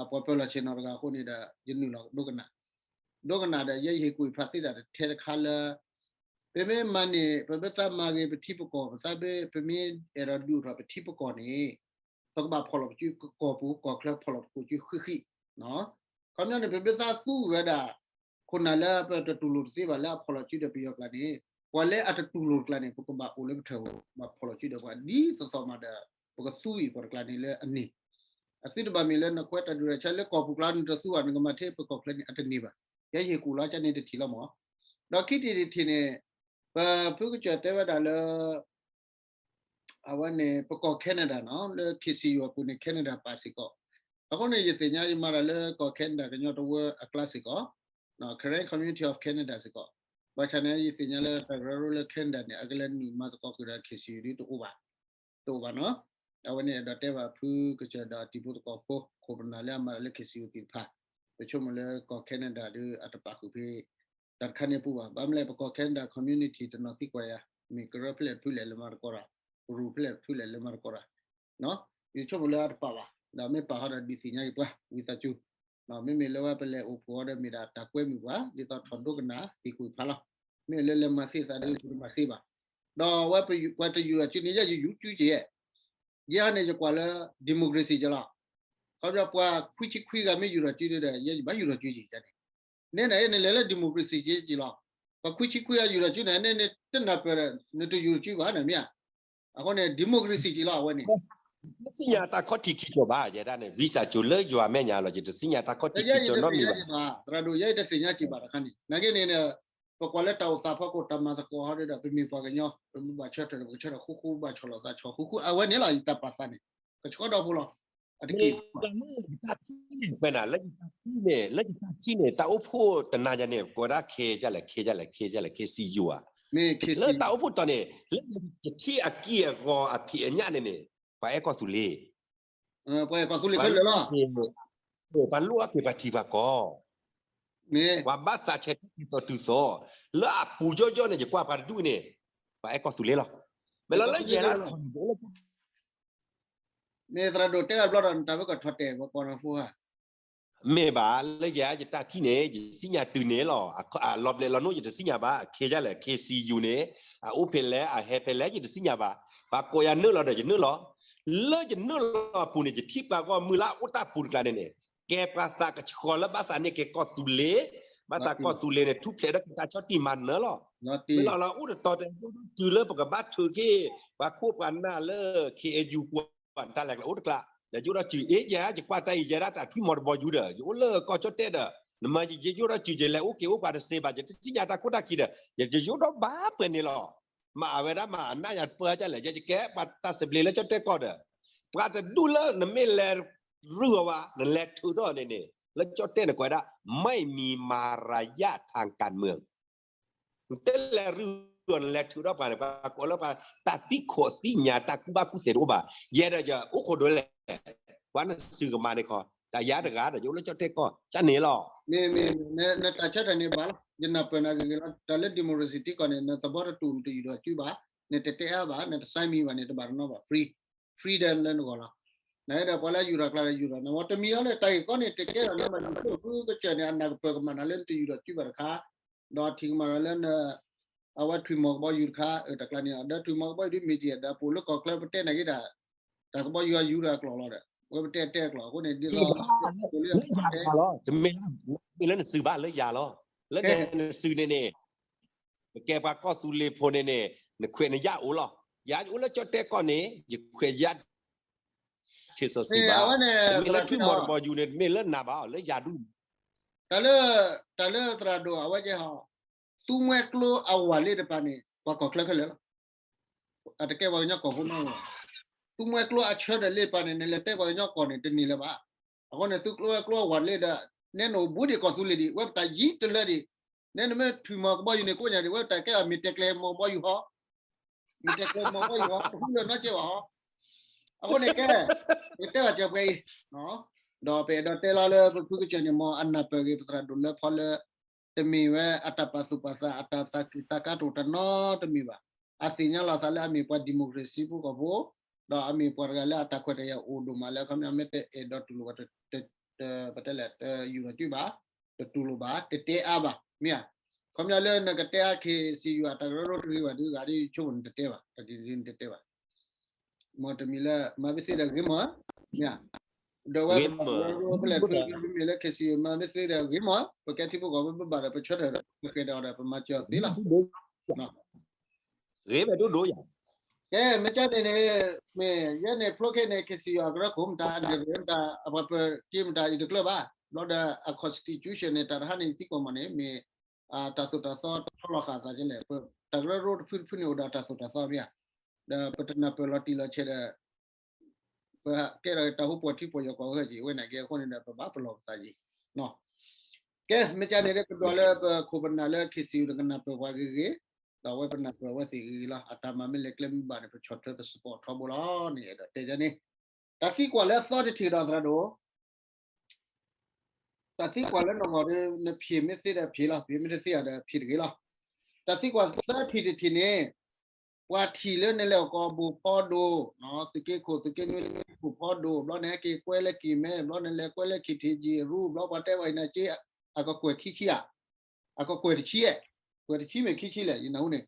ပှၤပၢၤလီၢ်ဆ့ၣ်နီၤတဂၤအဃိန့ၣ်ဒီး ယနုာ်လီၤဒိကနၣ်, ဒိကနၣ်ဒီး ယဲယဟ့ၣ်ကူၣ်ဟ့ၣ်ဖးသ့ဒၣ်တထဲတခါလၢ ပမ့ၢ်မၤန့ၢ် ပမ့ၢ်သးမၤဂ့ၤပထံပကီၢ် ပသးပ့ၤ ပမ့ၢ်အဲၣ်ဒိးဒုးအိၣ်ထီၣ်ပထံပကီၢ်န့ၣ် ပကဘၣ်ဖီၣ်လီၤပစု ကီၢ်ပူၤကီၢ်ချၢဖီၣ်လီၤပကိးစုဃံးဃံး, ခီပညီန့ၣ် ပမ့ၢ်သးသူဝဲဒၣ် ခိၣ်နၢ်လၢပတတူၢ်လိာ်တသ့ဘၣ်လၢအဖီၣ်လီၤစုဒီးပယီၤကျါန့ၣ် ပှၤလၢအတတူၢ်လိာ်တကျါန့ၣ် ပကဘၣ်အိၣ်လၢပထၢၣ်ဧိၤ ဘၣ်ဖီၣ်လီၤစုဒီးပှၤဒ်သိးသိးမးဒီး ပကသူအံၤပှၤတကျါန့ၣ်လၢအန့ၣ် အသုတဘၣ်မ့ၢ်လၢနကွဲးတၢ်ဒုးတၢ်ဆါလၢကီၢ်ပူၤကျါနတသူဘၣ် နကမၤထဲပကီၢ်ချၢန့ၣ် အတန့ၢ်ဘၣ်. ယဲယဟ့ၣ်ကူၣ်လီၤကန့ၣ်တထံၣ်လီၤမး, ဒီးခံထံၣ်တထံၣ်န့ၣ် ပဖုကစၢၢ်တဲဝဲဒၣ်လၢ အဝဲန့ၣ် ပကီၢ် Canada နီၤ လၢ K C U အပူၤန့ၣ် Canada ပာ်စ့ၢ်ကီး, အဃိန့ၣ် ယသ့ၣ်ညါယမၤတၢ်လၢကီၢ် Canada ကညီတဝၢအကျါစ့ၢ်ကီး, Karen Community of Canada စ့ၢ်ကီး, ဘၣ်ဆၣ်န့ၣ် ယသ့ၣ်ညါလၢတၢ်ကရၢကရိလၢ Canada န့ၣ် အကလဲၤနုာ်မၤသကိးဃုာ်ဒီး K C U ဒ်တအိၣ်ဘၣ် တအိၣ်ဘၣ်နီၤ. အဝဲန့ၣ်အဲၣ်ဒိးတဲဘၣ်ဖုကစၢၢ်ဒီးတံၤဖိသကိးဖိ ခိၣ်ပနၢ်လၢအမၤတၢ်လၢ K C U သ့ၣ်တဖၣ်, ပဆိကမိၣ်လၢကီၢ် Canada ဒ်အတပာ်ဃုာ်ဖဲ တၢ်တခါန့ၣ်အပူၤဘၣ်. ဘၣ်မနုၤလဲၣ် ပကီၢ် Canada community တနီၤသံကွၢ်ယၤ, မ့ၢ်ကရၢဖဲလဲၣ်တဖုလဲၣ်လဲၤမၤသကိးတၢ်, ကရူၢ်ဖဲလဲၣ်တဖုလဲၣ်လဲၤမၤသကိးတၢ်, ယဆိကမိၣ်လၢအတပာ်ဘၣ်, ဒီးမ့ၢ်ပာ်ဃီဒီးဒုးသ့ၣ်ညါယပှၤ ဝံသးစူၤ မ့မ့ၢ်လၢဝဲပလဲၤအိၣ်ဖှိၣ်အီၤဒီးမ့ၢ်ဒၣ်တၢ်ကွဲမုာ်ပှၤ ဒ်သိးထီၣ်ဒိကနၣ် ဟ့ၣ်ကူၣ်ဖးလီၤ. မ့ၢ်လၢလဲၤမၤသ့သးဒီးတမၤသ့ဘၣ်. ဒီးဝဲပှၤတယူၤအီၤစုန့ၣ် ယဲယယူၤစုက့ၤယဲ, ယဲန့ၣ်ယကွၢ်လၢ democracy က့ၤလီၤ. ခီဖျိပှၤခွံဆံခွံဂၤမ့ၢ်ယူၤထီၣ်စုဒီး ယဲယဘၣ်ယူၤထီၣ်စုက့ၤယဲန့ၣ်, နဲန့ၣ်ယဲန့ၣ်လဲၤလၢ democracy က့ၤက့ၤလီၤ. ပှၤခွံဆံခွံဂၤယူၤထီၣ်စုန့ၣ် နဲန့ၣ်တနၢ်ပၢၢ်ဒီး နတယူၤထီၣ်စုဘၣ်န့ၣ်မ့ၢ်ဧါ. အဃိန့ၣ် democracy က့ၤလီၤအဝဲန့ၣ် တသ့ၣ်ညါတၢ်ခီၣ်ထံးခံကီၤဘၣ်, ယဲဒၣ်န့ၣ် ဝံသးစူၤလၢယွၤမဲာ်ညါလီၤ ယတသ့ၣ်ညါတၢ်ခီၣ်ထံး ယဲယတသ့ၣ်ညါက့ၤဘၣ် သရၣ်ဒိၣ် ယဲယတသ့ၣ်ညါက့ၤဘၣ်တခါန့ၣ် နာ်က့န့ၣ် ပကွၢ်လၢတၢ်အိၣ်သးဖီခိၣ် တၢ်မၤသကိးဟီဒီး ပမ့ၢ်ပှၤကညီ ပမ့ၢ်ဘၣ်ဆၢထၢၣ်ဒီး ပကဆၢထၢၣ်ဃူဃူ ဘၣ်ဆီၣ်လီၤသးဆီၣ်ဃူဃူ အဝဲန့ၣ်လီၤ ယတၢ်ပာ်သးန့ၣ် ကဆှီဒီဖိလီၤ. အတက့ၢ် လၢယတၢ်ထံၣ်န့ၣ် ပဝဲဒၣ် လၢယတၢ်ထံၣ်န့ၣ် လၢယတၢ်ထံၣ်န့ၣ် တၢ်အိၣ်ဖှိၣ်တနၤယၤန့ၣ် ပဝဲဒၣ်ခဲယလဲၣ် ခဲယလဲၣ် ခဲယလဲၣ် ခဲစံယိၤဧါ. လၢတၢ်အိၣ်ဖှိၣ်တီၤန့ၣ် လၢယထံၣ်အက့ၢ်အဂီၤအဖံးအညၣ်န့ၣ်န့ၣ် ပှၤအဲၣ်ကီၢ်သူလ့ၤ ပှၤလိၣ်အက့ၤ ပှၤလိၣ်အက့ၤပှၤထံပှၤကီၢ် ပှၤဘၣ်သးဆဲးတၢ်တုၤသိးတုၤသိး လၢအပူၤယီၢ်ယီၢ်န့ၣ် ယကွၢ်ပှၤတဒူၣ်န့ၣ် ပှၤအဲၣ်ကီၢ်သူလ့ၤလီၤ. မ့ၢ်လီၤလၢယဲဒၣ် မ့ၢ်သရၣ်ဒိၣ်တဲအဘျီဒီး နတၢ်ဝဲကထီၣ်တဲာ် ပှၤကီၢ်နၢ်ဖိဧါ. မ့ၢ်ဘၣ် လၢယဲယတၢ်ထံၣ်န့ၣ် ယစံၣ်ညါတုၤန့ၣ်လီၤ. အလီၤဘျဲးလီၤနိၣ် ယတစံၣ်ညါဘၣ် ခဲယလဲၣ် ခဲစံယိၤန့ၣ် အအိၣ်ဖဲလဲၣ် အဟဲဖဲလဲၣ် ယတစံၣ်ညါဘၣ်. ပှၤကိးယၤနုာ်လီၤဒီး ယနုာ်လီၤ. လၢယနုာ်လီၤအပူၤန့ၣ် ယထံၣ်ပှၤဂီၢ်မုၢ်လၢအအိၣ်တၢ်ပူၤတကျါန့ၣ်န့ၣ် ကဲပှၤသးကဆှီလၢဘၣ်သးန့ၢ်က့ၤကီၢ်သူလ့ၤ, ဘၣ်သးကီၢ်သူလ့ၤန့ၣ် ထူၣ်ဖျဲးဒီးကတၢ်ဆီၣ်တံၢ်မၤနၢၤလီၤ. မ့ၢ်လီၤလီၤ အိၣ်တတီၤတဲ ယိၣ်ဒိၣ်တုၤလၢပကဘၣ်ထုးက့ၤ ပှၤခိၣ်ပှၤနၢ်လၢ K N U ပှၤတၢ်လဲၤကျဲအိၣ်တကျါ ဒီးယိၣ်ဒီးစုၤ အ့ ယဲ ယကွၢ်တၢ်အံၤ ယဲဒၣ်တၢ်ထွံၣ်မီၤတဘီယူၤဒီး ယအိၣ်လၢကီၢ်ကၠီၣ်တဲၣ်ဒီး နမၤယယိၣ်ဒီးစုၤ ယလဲၤအိၣ်က့ၤအိၣ်ပှၤတစဲးဘၣ် ယတစံၣ်ညါတၢ်ခိၣ်တၢ်ခံဒီး ယယိၣ်ဒီးဘၣ်ပှဲၤန့ၣ်လီၤ. မၤအဝဲဒၣ်မၤအနၢ်ယၤတပၢၢ်ဒ်လဲၣ် ယကဲပှၤတၢ်သဘျ့လၢကၠီၣ်တဲၣ်ကီၢ်ဒီး ပှၤတဒူၣ်လၢနမ့ၢ်လဲၤရုၢ်အီၤဘၣ် နလဲၤထုးထီၣ်န့ၣ်န့ၣ် လၢကၠီၣ်တဲၣ်န့ၣ်ကိးဝဲဒၣ် ไม่มีมารยาททางการเมือง နတလဲၤရုၢ်အီၤ နလဲၤထုးထီၣ်ပှၤန့ၣ် ပှၤကိးလၢပှၤတၢ်သံခိၣ်သံညါ တၢ်ကူၣ်ဘၣ်ကူၣ်သ့တအိၣ်ဘၣ်. ယဲဒီးယအိၣ်ခိၣ်ဒိးလဲၣ် ပှၤနစုကမၤန့ၣ်ခီ တၢ်ယၤတဂၤဒီး ယအိၣ်လၢကၠီၣ်တဲၣ်ကီၢ် ကန့ၣ်လီၤ. မ့ၢ် မ့ၢ် နတၢ်ဆၢထၢၣ်န့ၣ်ဘၣ်လီၤ ယနၢ်ပၢၢ်နၤဂ့ၤဂ့ၤလီၤ တၢ်လၢ democracy ထံကီၢ်န့ၣ် နသဘီတတူၢ် နတယူၤထီၣ်စုဘၣ် နတတဲအါဘၣ် နတsignမံၤဘၣ်န့ၣ် တဘၣ်တနီၤဘၣ် free freedom လၢနဂီၢ်လီၤ. နအဲၣ်ဒိးပှၤလၢယူၤထီၣ်ကျါဒီးယူၤထီၣ် နဝဲတမံၤအီၤလၢတၢ်ဂ့ၢ်ကီန့ၣ် တကဲထီၣ်လၢမၤယူၤဖုကစၢၢ်န့ၣ် အနၢ်ကပၢၢ်ကမၣ်နၤလၢနတယူၤထီၣ်စုဘၣ်တခါ ဒီးထံၣ်ကမၣ်နၤလၢ အဝဲထွံၣ်မီၤကဘီယူၤတခါ တၢ်ကျါန့ၣ် ဒီးထွံၣ်မီၤကဘီယူၤဒ်မ့ၢ်တံၢ်ဒီးပအိၣ်လၢကီၢ်ချၢပတဲနၤက့ၤဒၣ် တၢ်ကဘီယူၤအယူၤဒီးအကျိာ်လီၤဒီး အဝဲပတဲတဲအကျိာ် အဃိန့ၣ်ဒ်သိး လၢယၤတဂၤလီၤ တမ့ၢ်လၢနစုဘၣ်လၢယၤလီၤ လၢနစုန့ၣ်န့ၣ် ပကဲပှၤကီၢ်သူလ့ၤဖိန့ၣ်န့ၣ် နခွဲးနယာ်အိၣ်လီၤ. ယၤအိၣ်လၢကၠီၣ်တဲၣ်ကီၢ်န့ၣ် ယခွဲးယယာ် ထံၣ်စီၤစုဘၣ် တမ့ၢ်လၢထွံၣ်မီၤတဘီယူၤန့ၣ် တမ့ၢ်လၢနၤဘၣ် လၢယၤဒူၣ် တၢ်လၢ တၢ်လၢသရၣ်ဒိၣ်အဝဲကဲဟီ သူမှဲကျိအဝၤလ့တပၤန့ၣ် ပှၤကီၢ်ချၢခဲလၢာ်လီၤ. အတကဲပှၤကညီကီၢ်ဖိနီတဂၤဘၣ်. သူမှဲကျိအဆၢဒီးလ့တပၤန့ၣ် နလဲၤတဲပှၤကညီကီၢ်န့ၣ် တန့ၢ်လၢၤဘၣ်. အဃိန့ၣ် သူကျိဝဲကျိအဝၤလ့ဒီး နဲနအိၣ်ဘူးဒံးကီၢ်သူလ့ၤဒံး ဝဲပတၢ်ယံာ်တလၢဒံး နဲနမ့ၢ်ထွံၣ်မီၤကဘီယူၤန့ၣ် ကိးညါဒံး ဝဲပတၢ်ကဲဘၣ်မ့ၢ်တဲကျဲမီၤကဘီယူၤဟီ မ့ၢ်တဲကျဲမီၤကဘီယူၤဟီ တဟူလၢၤနီတစဲးဘၣ်ဟီ အဃိန့ၣ်ကဲ ပတဲဘၣ်စၢၤပှဲၤအံၤ ဒီးပအဲၣ်ဒိးတဲလီၤလၢပဖုကစၢၢ်န့ၣ် မ်အနၢ်ပၢၢ်ဂ့ၤ ပသရၣ်ဒိၣ်လၢဖီလၢ တမ့ၢ်ဝဲအတၢ်ပာ်သူၣ်ပာ်သး အတၢ်သးကံၢ်သးကါတအိၣ်တနီတမံၤဘၣ်. အသ့ၣ်ညါလီၤသးလၢအမ့ၢ်ပှၤ democracy ဖိကီၢ်ဖိ ဒီးအမ့ၢ်ပှၤတဂၤလၢအတၢ်ခွဲးတၢ်ယာ်အိၣ်ဒိၣ်မးလၢ အခီပညီမ့ၢ်တအဲၣ်ဒိးတူၢ်လိာ်ဘၣ် ပတဲလဲၣ် တယူၤထီၣ်စုဘၣ် တတူၢ်လိာ်ဘၣ် တတဲအါဘၣ် မ့ၢ်ဧါ. ခီပညီလၢနကတဲအါ ခ့စံယိၤ အတၢ်ကရၢကရိတဂ့ၤဘၣ်ဒီး ဂၤဒ်ဆိကမိၣ်နတတဲဘၣ်, တၢ်ဒ်နတတဲဘၣ်. မ်တမံၤလၢ မၤဘ့သ့ဒီးဂ့ၤမး, မ့ၢ်ဧါ, ဒီးဝဲပတၢ်ကရၢကရိဖဲလဲၣ် ဖဲမ့ၢ်လၢ ခ့စံယိၤ မၤဘ့သ့ဒီးဂ့ၤမး, ပကဲထံဖိကီၢ်ဖိဘၣ်ဒီး ပဆၢထၢၣ်ဒီး ပဃဲၤဒီးအီၤဒီး ပမၤစၢၤအီၤသ့လီၤ. ဂ့ၤဝဲဒိၣ်ဒိၣ်ယၤ. ကဲ မ့ၢ်ကၢ်န့ၣ်န့ၣ် မ့ၢ်ယဲန့ၣ် ဖျိခဲန့ၣ် ခ့စံယိၤ အကရၢခိၣ်မတၤ အဒဲးမတၤ အပှၤပက့မတၤ ယတကျၢၢ်ဘၣ်, ဘျီဒီး အ constitution န့ၣ် တၢ်တဟါန့ၣ် ယသံကွၢ်မးန့ၣ် မ့ၢ် တၢ်သိၣ်တၢ်သီထီလီၤဃာ်အသးကလဲၣ်, ပတၢ်ကရၢကရိတဖုတဖုန့ၣ် အိၣ်ဒီးတၢ်သိၣ်တၢ်သီမ့ၢ်ဧါ, ဒီးပတနၢ်ပၢၢ်လီၤတံၢ်လီၤဆဲးဒီး ပကဲဒီးတၢ်ဟူပှဲၤထံပှဲၤယီၤကီးဂၢၢ်က့ၤ ဝဲန့ၣ်က့အဃိန့ၣ်ဒီး ပဘၣ်ပလီၢ်ပသးက့ၤ ကဲ မ့ၢ်ကၢ်န့ၣ်ဒီး ပဒွးလၢပခိၣ်ပနၢ်လၢ ခ့စံယိၤ တကနၢ်ပၢၢ်ပှၤဂ့ၤဂ့ၤ, ဒီးအဝဲပနၢ်ပၢၢ်အဝဲသ့ၣ်ဂ့ၤဂ့ၤလီၤ. အတၢ်မၤမ့ၢ်လဲၤကျဲမ့ၢ်ဘၣ်န့ၣ် ပဆီၣ်ထွဲပ support ထီဘိလီၤန့ၣ် အဲၣ်ဒိးတဲန့ၣ်, တၢ်သံကွၢ်လၢအသီတထံၣ်ဒီးသရၣ်ဒိၣ် တၢ်သံကွၢ်လၢနဂီၢ်ဒီး နဖံးမ့ၢ်သ့ဒီးဖံးလီၤ, ဖံးမ့ၢ်တသ့ဒီးဖံးတဂ့ၤလီၤ. တၢ်သံကွၢ်သၢထံၣ်တထံၣ်န့ၣ် ပှၤထံၣ်လၢနလဲၤအိၣ်ကီၢ်ဘိၣ်ဖီဒိၣ်, သုးက့ခိၣ် သုးက့နွံ သုးက့ခိၣ်ဖီဒိၣ်, ဘျီနဟဲက့ၤကွဲလၢကံၢ်မဲ, ဘျီနလဲၤကွဲလၢ ခ့ထံကံရူ, ဘျီပှၤတဲပှၤဟ့ၣ်နၤစ့ အကကွဲၢ်ခံဆံဧါ, အကကွဲၢ်တဆံ, ကွဲၢ်တဆံမ့ၢ်ခံဆံလဲၣ် ယနၢ်ဟူန့ၣ်,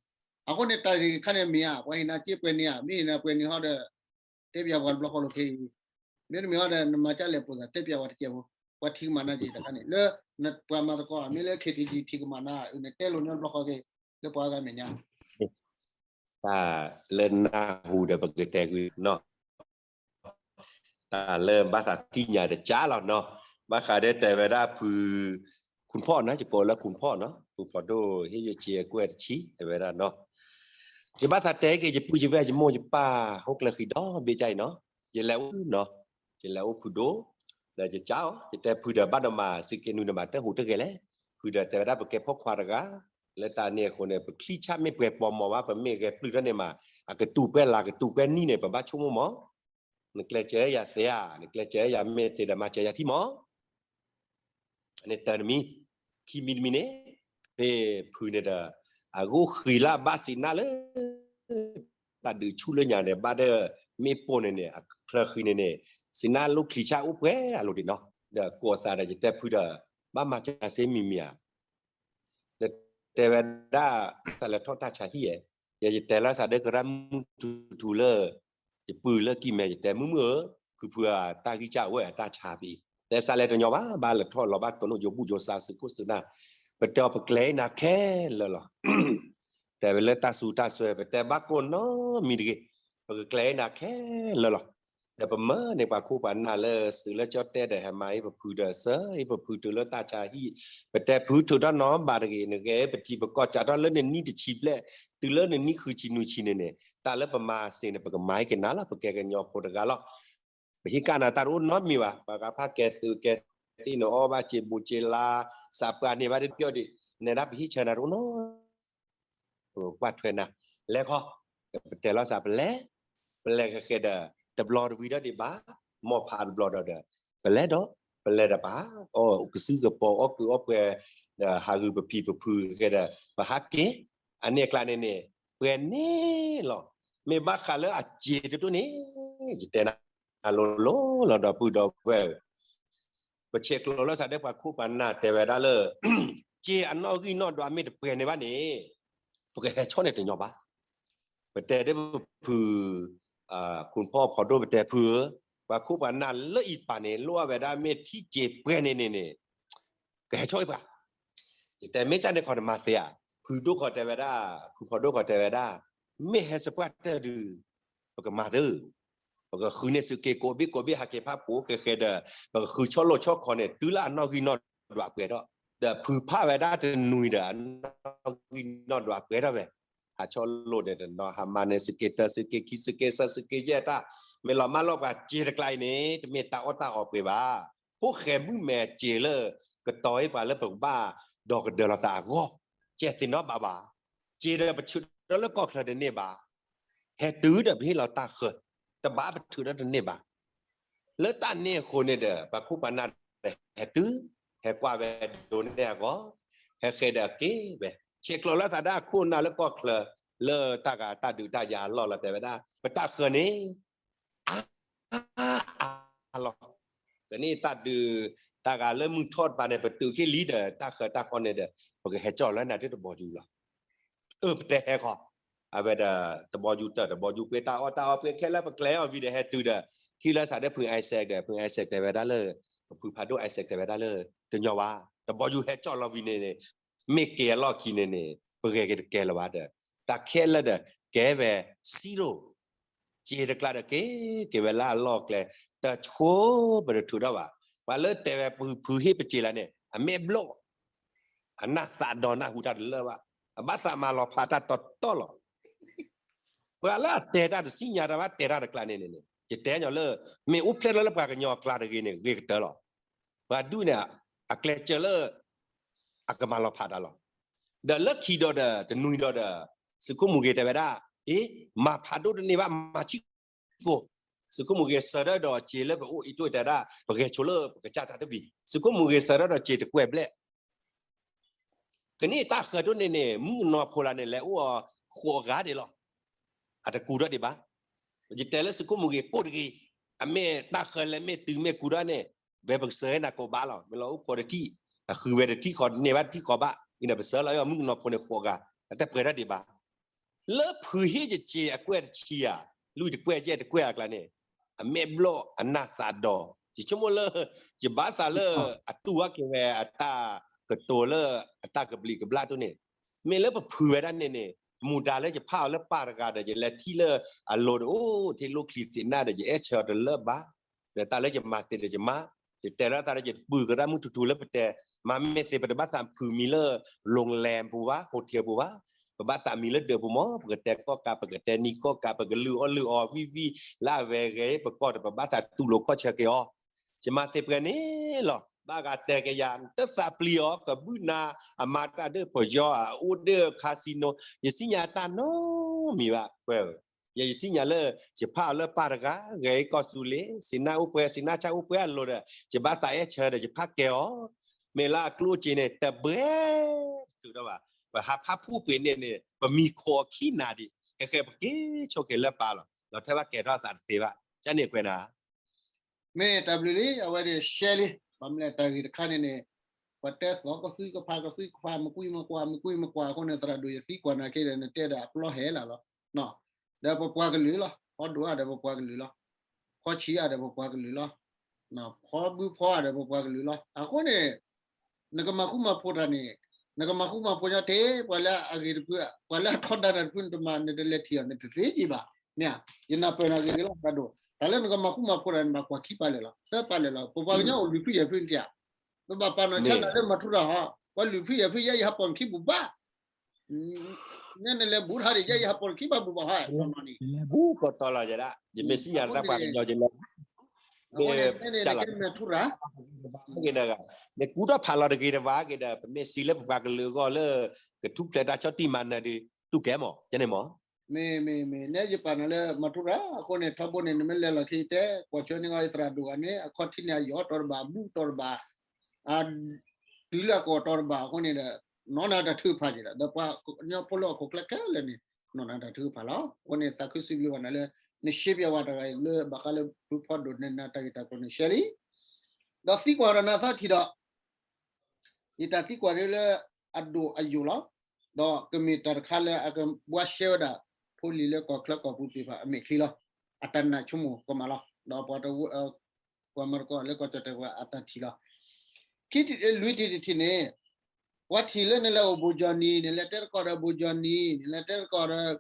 အဃိန့ၣ် တၢ်တခါန့ၣ်မ့ၢ်ဧါ, ပှၤဟ့ၣ်နၤစ့ပှဲၤန့ၢ်ဧါ, မ့ၢ်ဟ့ၣ်နၤပှဲၤန့ၢ်ဟီဒီး တဲပၠးပှၤတဘျီဃီလိာ်ခဲအံၤ, မ့တမ့ၢ်ဟီဒီး နမၤကၢ်လဲၣ်ပိၢ်သး တဲပၠးပှၤတစဲးဖိ, ပှၤထံၣ်ကမၣ်နၤက့ၤတခါန့ၣ် လၢ ပှၤမၤသကိး မ့ၢ်လၢ ခ့ထံကံ ထံၣ်ကမၣ်နၤ အုၣ်န့ၣ်တဲလိာ်န့ၢ်တဘျီဃီက့ၤ လၢပှၤဂၤမဲာ်ညါ တၢ်လၢနၢ်ဟူဒီးပကတဲကွံာ်နီၤ, တၢ်လၢဘၣ်သးသ့ၣ်ညါတကၢ်လီၤနီၤ, ဘၣ်ဃးဒီးတဲဝဲဒၣ်ဖု ခိၣ်ဖီၣ်နီၤ, ယကိးလၢခိၣ်ဖီၣ်နီၤ, ခိၣ်ဖီၣ်ဒိၣ်ဟ့ၣ်ယစ့အကွဲၢ်တဆံ တဲဝဲဒၣ်နီၤ, ယဘၣ်သးတဲက့ၤ ယပုၢ်ယဝဲၢ် ယမိၢ်ယပၢ် ဟီၣ်ကျၢၢ်ဃံဒီဘ့ၣ်ကၢ်အံၤနီၤ, ယလဲၤအိၣ်နီၤ, ယလဲၤအိၣ်ဖုဒိၣ်, ဒီးယကၢ်အီၤ ယတဲဖုဒီးဘၣ်ဒီးမၤ သုးက့နွံဒီးမၤတၢ်ဟူးတဂဲၤလဲၣ်, ဖုဒီးတဲဝဲဒၣ်ပကဲဖိခွါတဂၤ, လၢတၢ်န့ၣ်အဃိန့ၣ် ပချံဆၣ်မ့ၢ်ပှဲၤပိာ်မီၤဘၣ် ပမ့ၢ်ဂဲၤပျုၢ်ထီၣ်န့ၣ်မး, အကတူၢ်ကွဲးလၢ်ကတူၢ်ကွဲးနံၣ်န့ၣ် ပဘၣ်ဆိကမိၣ်မီၤ, နကျဲးစၢးယၤသ့ဧါ, နကျဲးစၢးယၤမ့ၢ်သ့ဒီးမၤစၢၤယၤထံမီၤ အန့ၣ်တၢ်တမံၤ, ခံမံၤတမံၤန့ၣ်, ဖဲဖုန့ၣ်ဒီး အဂိၢ်ဃံလၢအဘၣ်စံးနါလၢ တၢ်ဒုးဆူၣ်လၢညါန့ၣ် ဘၣ်ဒီး မ့ၣ်ပိၢ်န့ၣ်န့ၣ် အချၢဃံန့ၣ်န့ၣ်, စံးနါလိၣ်ချံဆၣ်အိၣ်ပှဲၤအလိၤဒံးနီၤ, ဒီးကိးသးဒီးယတဲဖုဒီး ဘၣ်မၤစၢၤစ့မံၤမံၤဧါ ဒီးတဲဝဲဒၣ် တၢ်လဲၤထီၣ်တၢ်ဆါဟံၣ်ဧါ, ယယတဲလၢစးဒၢကရၢမုၢ်ထူထူလၢ ယပုၢ်လၢကံၢ်မဲာ် ယတဲမုၢ်မုၢ်ဧၢ, ဖုဖုဧၢ တၢ်ဂံၢ်စၢ်ဝဲအတၢ်ဆါပံၤ, တဲစးလဲၤတညီဘၣ်, ဘၣ်လဲၤထီၣ်လီၤဘၣ်တိၢ်နီၣ်ယိၤဘူၣ်ယိၤစါ သုးခိၣ်သုးနၢ်, ပတဲအီၤပကျဲၤနၤခဲလၢာ်လီၤ တဲဝဲလၢတၢ်စူၤတၢ်စွဲ ပတဲဘၣ်ကိးနီတမံၤတဂ့ၤ, ပကကျဲၤနၤခဲလၢာ်လီၤ. ဒီးပမၢန့ၢ်ပှၤခိၣ်ပှၤနၢ်လၢသုးလၢကၠီၣ်တဲၣ်ဒီး ဟဲမၤအံၤပဖုဒီးစၢအံၤပဖုတုၤလၢတၢ်ဆါဟံၣ်, ပတဲဖုထုးထီၣ်နီဘးတဂ့ၤ, နဂဲၤပထံပကီၢ်စးထီၣ်လၢနနံၣ်တဆံဘျဲၣ်, တုၤလၢနနံၣ်ဃုဆံနွံဆံန့ၣ်န့ၣ်, တၢ်လၢပမၤစ့န့ၣ် ပကမၤဟ့ၣ်က့ၤနၤလီၤ, ပကဲကညီဖိတဂၤလီၤ. ပဟံးကနၤတၢ်တအိၣ်နီတမံၤဘၣ်, ပှၤဂၤဖးကဲသုးကဲသံၣ်န့ၣ် အီၣ်ဘၣ်စ့ဘူးစ့လါ, စးပှၢ်န့ၢ်ဘၣ်ဒ်ပျီၢ်ဒံး, နဲဒၣ်ပဟံးဆၢနၤတအိၣ်နီ ပကွၢ်ထွဲနၤ, လဲၤခီ, ပတဲလီၤစးပလဲၤ, ပလဲၤဃဲၤဃဲၤဒီး တဘျီတဝံၤဒီးဒံးဘၣ်, မီၢ်ဖးတဘျီဒီးဒီး, ပလဲၤဒီး, ပလဲၤဒီးပှၤ, အီၣ်ကစုၢ်ကပီၤ အီၣ်ကုးအီၣ်ပှဲၤ, ဒီးဟးဂုာ်ပဖံးပဖုဃဲၤဒီး ပဟးက့ၤ, အန့ၣ်အကျါန့ၣ်န့ၣ်, ပှဲၤန့ၣ်လီၤ. မ့ၢ်ဘၣ်ဃးလၢအစ့တဒိၣ်န့ၣ်, ယတဲနၤလိၤလိၤလီၤ ဒီပုၢ်ဒီဝဲၢ်ဧၢ, ပဆဲးကျိးလၢစးဒၢပှၤခိၣ်ပှၤနၢ်တဲဝဲဒၣ်လၢ စ့အနီၣ်ဂံၢ်နီၣ်ဒွးမ့ၢ်တပှဲၤန့ၢ်ဘၣ်န့ၣ်, ပကဟဲဆီၣ်န့ၢ်တညီဘၣ်. ပတဲဒ်ပဖု ခိၣ်ဖီၣ်ဖီဒိၣ်ပတဲဖုဧၢ, ပှၤခိၣ်ပှၤနၢ်လၢအံၤပာ်န့ၣ် လိၣ်အဝဲဒၣ်မ့ၢ်ထံၣ်စ့ပှဲၤန့ၢ်န့ၣ်န့ၣ်, ကဟဲဆီၣ်အံၤပှၤ ယတဲမ့ၢ်ကၢ်န့ၣ်ခီတမၤသ့ဧါ, ဖုဒိၣ်ခီတဲဝဲဒၣ်, ခိၣ်ဖီဒိၣ်ခီတဲဝဲဒၣ်, မ့ၢ်ဟဲစပှၢ်တၢၢ်ဒုး, ပကမၤသ့, ပကဃုန့ၢ်သုးက့ကိးဘ့ၣ်ကိးဘ့ၣ်ဟးက့ၤဖးဖိဃဲၤဃဲၤဒီး, ပကဃုဆီၣ်လိာ်ဆီၣ်ခီန့ၣ် တုၤလၢအနီၣ်ဂံၢ်နီၣ်ဒွးပှဲၤထီၣ်, ဒီးဖုဖးဝဲဒၣ်တနွံဒီးအနီၣ်ဂံၢ်နီၣ်ဒွးပှဲၤထီၣ်ဝဲ, ဟးဆီၣ်လိာ်န့ၣ်တနီၤ ဟးမၤန့ၢ်သုးက့တၢ သုးက့ခံ သုးက့ယဲၢ်တၢ်, မ့ၢ်လီၤမၢ်လီၤပှၤစ့တကျါအံၤန့ၣ် တမ့ၢ်တၢ်အီၣ်တၢ်အီပှဲၤဘၣ်. ဖိၣ်ဃဲမုၣ်မဲာ်စ့လၢ ကတီၤအံၤပှၤလၢပကဘၣ်ဒီးကဒၢးလီၤသးအဂီၢ်, စ့သ့ၣ်နီၣ်ဘၣ်ဘၣ်, စ့ဒီးပထုးထီၣ်လၢကီၢ်ချၢတန့ၢ်ဘၣ်, ဟဲတုၤဒီးပဟ့ၣ်လီၤတၢ်ဃၢၤ, တဘၣ်ပထုးထီၣ်တန့ၢ်ဘၣ်. လၢတၢ်န့ၣ်အဃိန့ၣ်ဒီး ပှၤခိၣ်ပှၤနၢ်ဒီးဟဲတုၤ, ဟဲကွၢ်ဝဲဒိးန့ၢ်အဂီၢ်, ဟဲဃဲၤဒီးအက့ၤဝဲ, ဆဲးကျိးလၢသးဒၣ်ခိၣ်နၢ်လၢကီၢ်ချၢ, လၢတၢ်ဂၤတၢ်ဒုးတၢ်ယၤအလီၢ်လီၤတဲဝဲဒၣ်, ပတၢ်ဃၢၤန့ၣ် အါအါလီၤ. ကန့ၣ်တၢ်ဒုး, တၢ် တၢ်ဂၤလၢမုၢ်ထီၣ်တပၤန့ၣ် ပတုာ်က့ၤလံဒီး တၢ်ဃၢၤတၢ်ဃီန့ၣ်ဒီး ပကဟဲကၠီၣ်လၢနၤတဘီယူၤလီၤ. အၢ ပတဲဟဲဃီ, အဝဲဒီး တဘီယူၤတၢၢ် တဘီယူၤပှဲၤ တၢ်အီၣ်တၢ်အီပှဲၤခဲလၢာ် ပကျဲအီၤဝံၤဒီးဟဲတုၤဒီး ထံၣ်လၢစးဒၢဖု Isaac ဒီး ဖု Isaac တဲဝဲဒၣ်လၢ ပဖုဖးဒိၣ် Isaac တဲဝဲဒၣ်လၢ တညီဘၣ်, တဘီယူၤဟဲကၠီၣ်လီၤဝံၤန့ၣ်န့ၣ် မ့ၢ်ကဲအလီၢ်ခံန့ၣ်န့ၣ် ပဂဲၤက့ၤတကဲလၢၤဘၣ်ဒီး တၢ်ခဲလၢာ်ဒီး ကဲဝဲ zero စ့တကျါဒီးက့ၤက့ၤဝဲလၢအလီၢ်ကျဲ, တဆိပတထုးထီၣ်ဘၣ်. ပှၤလၢတဲဝဲဖုဟ့ၣ်ပစ့လၢန့ၣ် အမဲာ်ဘျီၣ်, အနၢ်သးဒီးနၢ်ဟူတၢ်တလၢာ်ဘၣ်, အဘၣ်သးမၤလီၤဖးတၢ်တီတီလီၤ. ပှၤလၢအတဲတၢ်တစံၣ်ညါတၢ်ဘၣ်တဲတၢ်တကျါန့ၣ်န့ၣ် ယတဲညီလၢ မ့ၢ်အိၣ်ဖျဲၣ်ထီၣ်လၢပှၤကညီအကျါတဂ့ၤန့ၣ် ဂ့ၤကတၢၢ်လီၤ. ပှၤဒူၣ်န့ၣ် အကျဲးစၢးလၢ အကမၤလီၤဖးတၢ်လီၤ. ဒီးလၢခံဒီးဒီး တနွံဒီးဒီး သုးခိၣ်မူဂ့ၤတဲဝဲဒၣ်, အ့ မၤဖးဒိၣ်တန့ၢ်ဘၣ် မၤဆံၣ်ကိၢ်, သုးခိၣ်မူဂ့ၤစၢၤဒီးဒီးစ့လၢပအိၣ်အံၤတိၣ်တဲဒၣ် ပဂဲၤဆိလၢပကစၢ်တၢ်တဘံၣ်, သုးခိၣ်မူဂ့ၤစၢၤဒီးဒီးစ့တကွဲၢ်ဘျဲၣ် ကန့ၢ်တၢ်ဃၢၤဒိၣ်န့ၣ်န့ၣ် မုၣ်ကနီၤဖိလၢန့ၣ် လဲၤအိၣ်အီၤဃိးဂၤဒဲးလီၤ. အတကူထီၣ်ဒံးဘၣ်. ယတဲလၢသုးခိၣ်မူဂ့ၤကိၣ်တဂ့ၤ, အမ့ၢ်တၢ်ဃၢၤလဲၤမ့ၢ်တုၤမ့ၢ်ကူထီၣ်န့ၣ် ဝဲပကစၢၤဟဲနၤကိးဘးလီၤ. မ့ၢ်လီၤအိၣ်ခိးတထံၣ်, အဃုဝဲတထံၣ်ဃီတန့ၢ်ဘၣ်တထံၣ်ဃီဘၣ်, အံၤန့ၣ် ပစၢၤလီၤအီၤမုၣ်ကနီၤဖိန့ၣ်ဃိးဂၤ, အတပှဲၤထီၣ်ဒံးဘၣ်. လၢဖုဟ့ၣ်ယစ့အကွဲၢ်တဆံဧါ, လွံၢ်တကွဲၢ်ယဲၢ်တကွဲၢ်အကျါန့ၣ် အမဲာ်ဘျီၣ်အနၢ်သးဒီး, ယဆိကမိၣ်လၢ ယဘၣ်သးလၢ အတူၢ်ဘၣ်က့ၤဝဲအတၢ်ကတိၤလၢအတၢ်ကဘျံးကဘျၣ်တိၣ်န့ၣ်, မ့ၢ်လၢပဖုဝဲဒၣ်န့ၣ်န့ၣ်, မူဒါလၢယဖးအီၤလၢပၢ်တဂၤဒီး ယလဲၤထံၣ်လၢအလိၤဒီးအိၣ်ထံလိၢ်ချံသ့ၣ်နၢ်ဒီး ယအဲၣ်ဆၢအီၤတလၢာ်ဘၣ်. ဒီးတၢ်လၢယမၤသ့ဒီးယမၤ, ယတဲလၢသးဒီးယတပုၢ်ကရၢ်မုၢ်ထူထူလၢပတဲ, မ့မ့ၢ်သ့ပတဘၣ်သးဖုးမံၤလၢ โรงแรม ပူၤဘၣ် hotel ပူၤဘၣ်, ပဘၣ်သးမံၤလၢဒၢးပူၤမး ပကတဲကီၢ်ကး ပကတဲနံၤကီၢ်ကး ပကလုၢ်အီၣ်လုၢ်အီ ဝံၣ်ဝံၣ် လၢအဝဲဂဲၤပကီၢ်ဒီး ပဘၣ်သးတူၢ်လိာ်ခီၣ်ဆၢက့ၤအီၤ, ယမၤသ့ပှဲၤန့ၣ်လီၤ. ဘၣ်ဂၤတဲကယၤ တသးပျံၤအီၤ ကဘုၣ်နၤ အမၤတၢ်ဒၢးပယီၤ အအိၣ်ဒၢး casino ယစံၣ်ညါတၢ်နီတမံၤဘၣ် ကွဲးဧၢ, ယဲယစံၣ်ညါလၢ ယဖးအီၤလၢပၢ်တဂၤ ဂဲၤအံၤကီၢ်သူလ့ၤ စံးနၢ်အိၣ်ပှဲၤ စံးနၢ်ဆၣ်အိၣ်ပှဲၤအလိၤဒီး ယဘၣ်သးအဲၣ်ဆၢဒီး ယဖးကဲအီၤ, မ့ၢ်လၢအကျိၣ်အစ့န့ၣ် တဘှဲ တထုးထီၣ်ဘၣ်, ပဟးဖးဖှိၣ်ပှ့ၤန့ၣ်န့ၣ် ပမံၤခိးအခံနၤဒံး ဟဲဃဲပက့ၤဆိက့ၤလၢပၢ်လီၤ, ဒီးထဲဘၣ်ကဲထီၣ်သးတသ့ဘၣ်, ကန့ၣ်ကွဲးနၤ မ့ၢ်တၢ်ဘျုးလံ အဝဲန့ၣ် ရှဲလံ, ဘၣ်မနုၤလဲၣ် တၢ်ဂ့ၢ်တခါန့ၣ်န့ၣ် ပှၤတဲသီကသုကဖးကသုကဖး မကွံမကွၢ် မကွံမကွၢ်အဃိန့ၣ် သရၣ်ဒိၣ်ယသံကွၢ်နၤက့ဒီး နတဲဒီးအပျီဟဲလၢ်လီၤ. ဒီးပပှၤကလုာ်လီၤ, ဖီဒိၣ်အါဒီးပပှၤကလုာ်လီၤ, ဖီဆံးအါဒီးပပှၤကလုာ်လီၤ, ဖီဘုဖီအါဒီးပပှၤကလုာ်လီၤ. အဃိန့ၣ် နကမၤဃူမၤဖိးတၢ်န့ၣ် နကမၤဃူမၤဖိးညီတ့ၢ် ပှၤလၢအဂ့ၤတဖု ပှၤလၢအထီဒါနၤတဖု နတမၤ နတလဲၤထံၣ်အီၤ နတသ့ကံဘၣ်. မ့ၢ်ဧါ, ယနၢ်ပၢၢ်နၤဂ့ၤဂ့ၤလီၤ သရၣ်ဒိၣ်, တၢ်လၢနကမၤဃူမၤဖိးတၢ်န့ၣ် ဘၣ်ကွၢ်ခံပာ်လဲၣ်လီၤ, သၢပာ်လဲၣ်လီၤ. ပပှၤကညီအိၣ်လွံၢ်ဖုယဲၢ်ဖုန့ၣ်ဧါ, ပဘၣ်ပာ်နီၢ်ဆါနၤလၢမၤထူရၤဟီ, ပှၤလွံၢ်ဖုယဲၢ်ဖု ယဲယဟးပိာ်နခံဘူးဘၣ် နဲနလဲၤဘူးထါဒံး ယဲယဟးပိာ်နခံဘၣ်ဘူးဘၣ်ဟီ, နလဲၤဘူးကီးတီလီၤယဲဒၣ် ယမ့ၢ်စံၣ်ညါတၢ်ပှၤကညီယလဲၤ အဃိန့ၣ် နကမၤထူရၤ နကူထီၣ်ဖးလီၤတဂ့ၤတဝါက့ၤဒီး ပမ့ၢ်စံးလၢပပှၤကလုာ်အဂီၢ်လၢ ကထူၣ်ဖျဲးတၢ်ဆီၣ်တံၢ်မၤနၢၤဒီး တူၢ်ကဲမး ကန့ၣ်မး မ့ၢ် မ့ၢ် မ့ၢ် နဲယပာ်နၤလၢမၤထူရၤ အဃိန့ၣ် ထီဘိန့ၣ် နမ့ၢ်လဲၤလီၤခဲအံၤတဲ ကွၢ်ဆၢန့ၢ်အီၤ ယသရၣ်ဒိၣ်ဂၤန့ၣ် အခီၣ်ထံးန့ၣ် အယီၤတီၤတဘၣ် အဘူၣ်တီၤတဘၣ် အ တုၤလၢအကိာ်တီၤတဘၣ်အဃိန့ၣ်ဒီး နီၢ်နၤတၢ်ထုကဖၣ်က့ၤဒီး ဒီးပှၤကညီဖိလၢဟီၣ်ခိၣ်ချၢခဲလၢာ်န့ၣ် နီၢ်နၤတၢ်ထုကဖၣ်လီၤ. အဃိန့ၣ် သးခုစံးဘျုးဘၣ်နၤလၢ နရှဲပၠးဝဲတဂၤအံၤလၢဘၣ်ဃးလၢဖုဖီဒိၣ်န့ၣ် နတၢ်ဂ့ၢ်တၢ်ကျိၤန့ၣ်ရှဲလံ ဒီးသံကွၢ်ဒီးနၤသီထံၣ်ဒီး ယတၢ်သံကွၢ်ဒ်လၢအဒိၣ်အယိာ်လီၤ. ဒီးကမ့ၢ်တၢ်တခါလၢအကဘှါရှဲဝဲဒၣ် ဖိလံၤလၢကီၢ်ချၢကီၢ်ပူၤသ့ၣ်တဖၣ်အမဲာ်ချံလီၤ. အတၢ်နာ်ဆိကမိၣ်ကမၣ်လီၤ. ဒီးပှၤတဝၢ ပှၤမၤသကိးလၢကီၢ်ကၠီၣ်တဲၣ်ပှၤအတၢ်ထံၣ်လီၤ. ခံထံၣ်လွံၢ်ထံၣ်တထံၣ်န့ၣ် ပှၤထံၣ်လၢနလဲၤအိၣ်ဘိၣ်ကၠီၣ်နံၤ နလဲၤတဲသကိးဒီးဘိၣ်ကၠီၣ်နံၤ နလဲၤတဲသကိးဒီး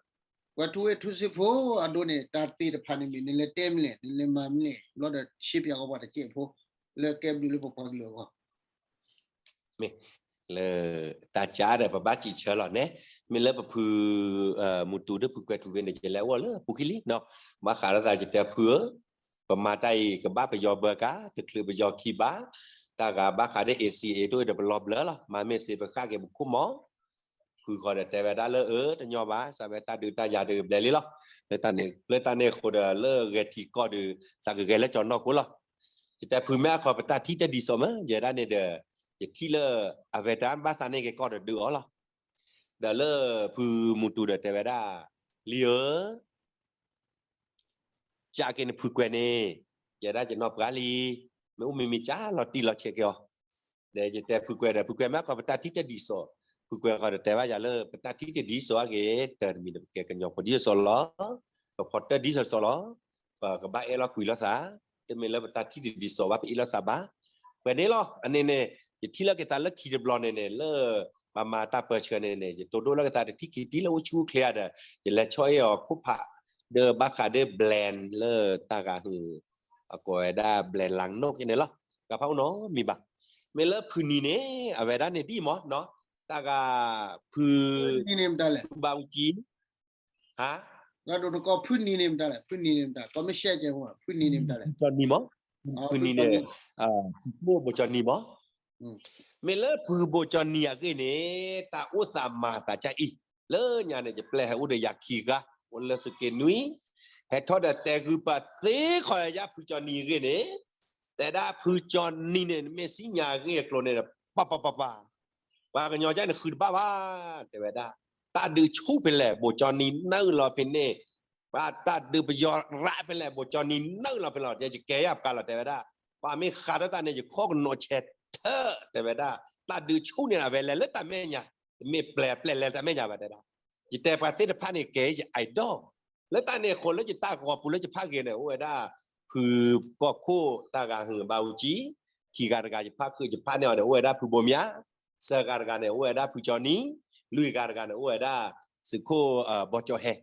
ပှၤထူဝ့ထူစ့ဖိအဒိန့ၣ် တၢ်သ့ၣ်တဖၣ်န့ၣ်မ့ၢ် နလဲၤတဲမ့ၢ်လဲၣ် နလဲၤမၤမ့ၢ်လဲၣ် ဘျီဒီးရှဲပၠးကီးပှၤတစဲးဖိ လၢကဲဘျုးလၢပပှၤကလုာ်အဂီၢ် မ့ၢ် လၢတၢ်ကါဒီးပဘၣ်စံးဆၢလီၤန့ၣ် မ့ၢ်လၢပဖု မူတူဒီးဖုကွဲၤထူဝ့န့ၣ် ယလဲၤအိၣ်လၢပူၤခံလံနီၤ ဘၣ်ဃးလၢသးယတဲဖုဧၢ ပမၤတၢ်အံၤ ကဘၣ်ပယီၤဘၢကါ တချုးပယီၤခံဘၣ် တၢ်ဂၤဘၣ်ဃးဒီး A C A ဒိၣ်ဒီးပလီၤဘျၢလီၤ မၤမ့ၢ်စ့ပဃၣ်က့ၤပခိၣ်မီၤ ဖုဃီဒီးတဲဝဲဒၣ်လၢအၢ တညီဘၣ် စးဝဲတၢ်ဒုးတၢ်ယၤတဘျဲလံလီၤ လၢတၢ်န့ၣ်လၢတၢ်န့ၣ်အဃိဒီးလၢဂဲၤထံကီၢ်ဒီး စးကဂဲၤလၢကၠီၤနီၢ်ခိလီၤ ယတဲဖုမ့ၢ်အခီပတၢ်ထံၣ်တဒ်သိးမး ယဲဒၣ်န့ၣ်ဒီး ယထံၣ်လၢ အဝဲတၢ်ဘၣ်သးန့ၢ်က့ၤကီၢ်ဒီးဒုးအီၤလီၤ ဒီးလၢဖုမူတူဒီးတဲဝဲဒၣ် လံဧၢ ကးက့ၤနဖုကွဲၤန့ၣ် ယဲဒၣ်ယနီၢ်ပှၢ်လံ မ့ၢ်အိၣ်မံၤမံၤကၢ်လီၤတံၢ်လီၤဆဲးက့ၤအီၤ, ဒီးယတဲဖုကွဲးဒီး ဖုကွဲးမ့ၢ်ကီး ပတၢ်ထံၣ်တဒ်သိး, ဖုကွဲးဃီဒီးတဲဘၣ်ယၤလၢ ပတၢ်ထံၣ်တဒ်သိးအဂ့ၢ် တၢ်တမံၤဒီးပကဲကညီဖိဒ်သိးလီၤ, ပဖီတၢၣ်ဒ်သိးသိးလီၤ, ပကဘၣ်အဲၣ်လိာ်ကွံလိာ်သး, တမ့ၢ်လၢပတၢ်ထံၣ်တဒ်သိးဘၣ် ပအဲၣ်လိာ်သးဘၣ်, ပှဲၤန့ၣ်လီၤ. အန့ၣ်န့ၣ် ယထံၣ်လၢက့ၤသးလၢခံတဘျီန့ၣ်န့ၣ် လၢ ပှၤမၤတၢ်ပၢဆှၢန့ၣ်န့ၣ် ယတိၢ်ဒိၣ်လၢက့ၤသးတထံၣ်ခံထံၣ်လၢအိၣ်ဆူၣ်အိၣ်ချ့ဧါဒီး ယလဲၤဆီၣ်အ့ၣ်အီၤခိၣ်ဖး ဒီးဘၣ်ဃးဒီး blend လၢတၢ်ဂၤဟုၣ် အကိးဝဲဒၣ် blend လၢ်နိၣ်က့န့ၣ်လီၤ. ဂၤဖးအိၣ်နီတမံၤဘၣ်. မ့ၢ်လၢဖုနံၤန့ၣ် အဝဲဒၣ်န့ၣ်ဒ်အံၤမးနီၤ, တၢ်ဂၤ ဖု ဖုဘၣ်အူကံ ဟါ ဖုနံၤန့ၣ်မတၤလဲၣ်, ဖုနံၤန့ၣ်မတၤလဲၣ်, ဖုနံၤန့ၣ်မတၤလဲၣ်, ကီမ့ၢ်ရှဲကဲ ဖုနံၤန့ၣ်မတၤလဲၣ်, ဖုနံၤန့ၣ် ဖုဘိၣ်ကၠီနံၤမး, မ့ၢ်လၢဖုဘိၣ်ကၠီနံၤအဂ့ၢ်န့ၣ် တၢ်အိၣ်သးမၤသးကၢ်အံၤ, လၢညါန့ၣ် ယပျဲၢ်ဟဲအိၣ်ဒီးယၤခံဂၤ အိၣ်လၢစူးက့နွံ, ဟဲထီၣ်ဒီးတဲဂုၢ်ပာ်သ့ခီယၤဖုကၠီနံၤအဂ့ၢ်န့ၣ်, တဲဒၣ်ဖုကၠီနံၤန့ၣ် နမ့ၢ်စံၣ်ညါအဂ့ၢ်အကျိၤန့ၣ် ပှၤပှၤပှၤပှၤ ပှၤကညီကၢ်န့ၣ်ဃုတဘၣ်ဘၣ်, တဲဝဲဒၣ်, တၢ်ဒုးဆူၣ်ဖဲလဲၣ် ဘိၣ်ကၠီနံၤနုာ်လီၤဖဲန့ၣ်, ပှၤတၢ်ဒုးပယီၤရးဖဲလဲၣ် ဘိၣ်ကၠီနံၤနုာ်လီၤဖဲလဲၣ်, ယကဲယၤပှၤလီၤ တဲဝဲဒၣ်, ပှၤမ့ၢ်ဃးထီၣ်တၢ်န့ၣ် ယခီကနိးဆဲးထၢၣ် တဲဝဲဒၣ်, တၢ်ဒုးဆူၣ်န့ၣ် အဝဲလဲၤလၢတၢ်မဲာ်ညါ, တမ့ၢ်ပျဲပျဲလဲၤလၢတၢ်မဲာ်ညါဘၣ်တဲဒၣ်, ယတဲပှၤသ့ၣ်တဖၣ်န့ၣ်ကဲယ idol လၢတၢ်န့ၣ်အဃိ လၢယတၢ်ဂီၤပူၤလၢယဖးဂ့ၤန့ၣ် အိၣ်ဝဲဒၣ် ဖုကီၢ်ခိၣ်တၢ်ဂၤဟုၣ်ဘၣ်အူကံ, ခံဂၤတဂၤယဖးခုးယဖးန့ၢ်အီၤန့ၣ် အိၣ်ဝဲဒၣ်ဖုဘိမၠး, သၢဂၤတဂၤန့ၣ် အိၣ်ဝဲဒၣ်ဖုကၠီနံၤ, လွံၢ်ဂၤတဂၤန့ၣ် အိၣ်ဝဲဒၣ် သုးခိၣ်ဘီကၠီဟဲ,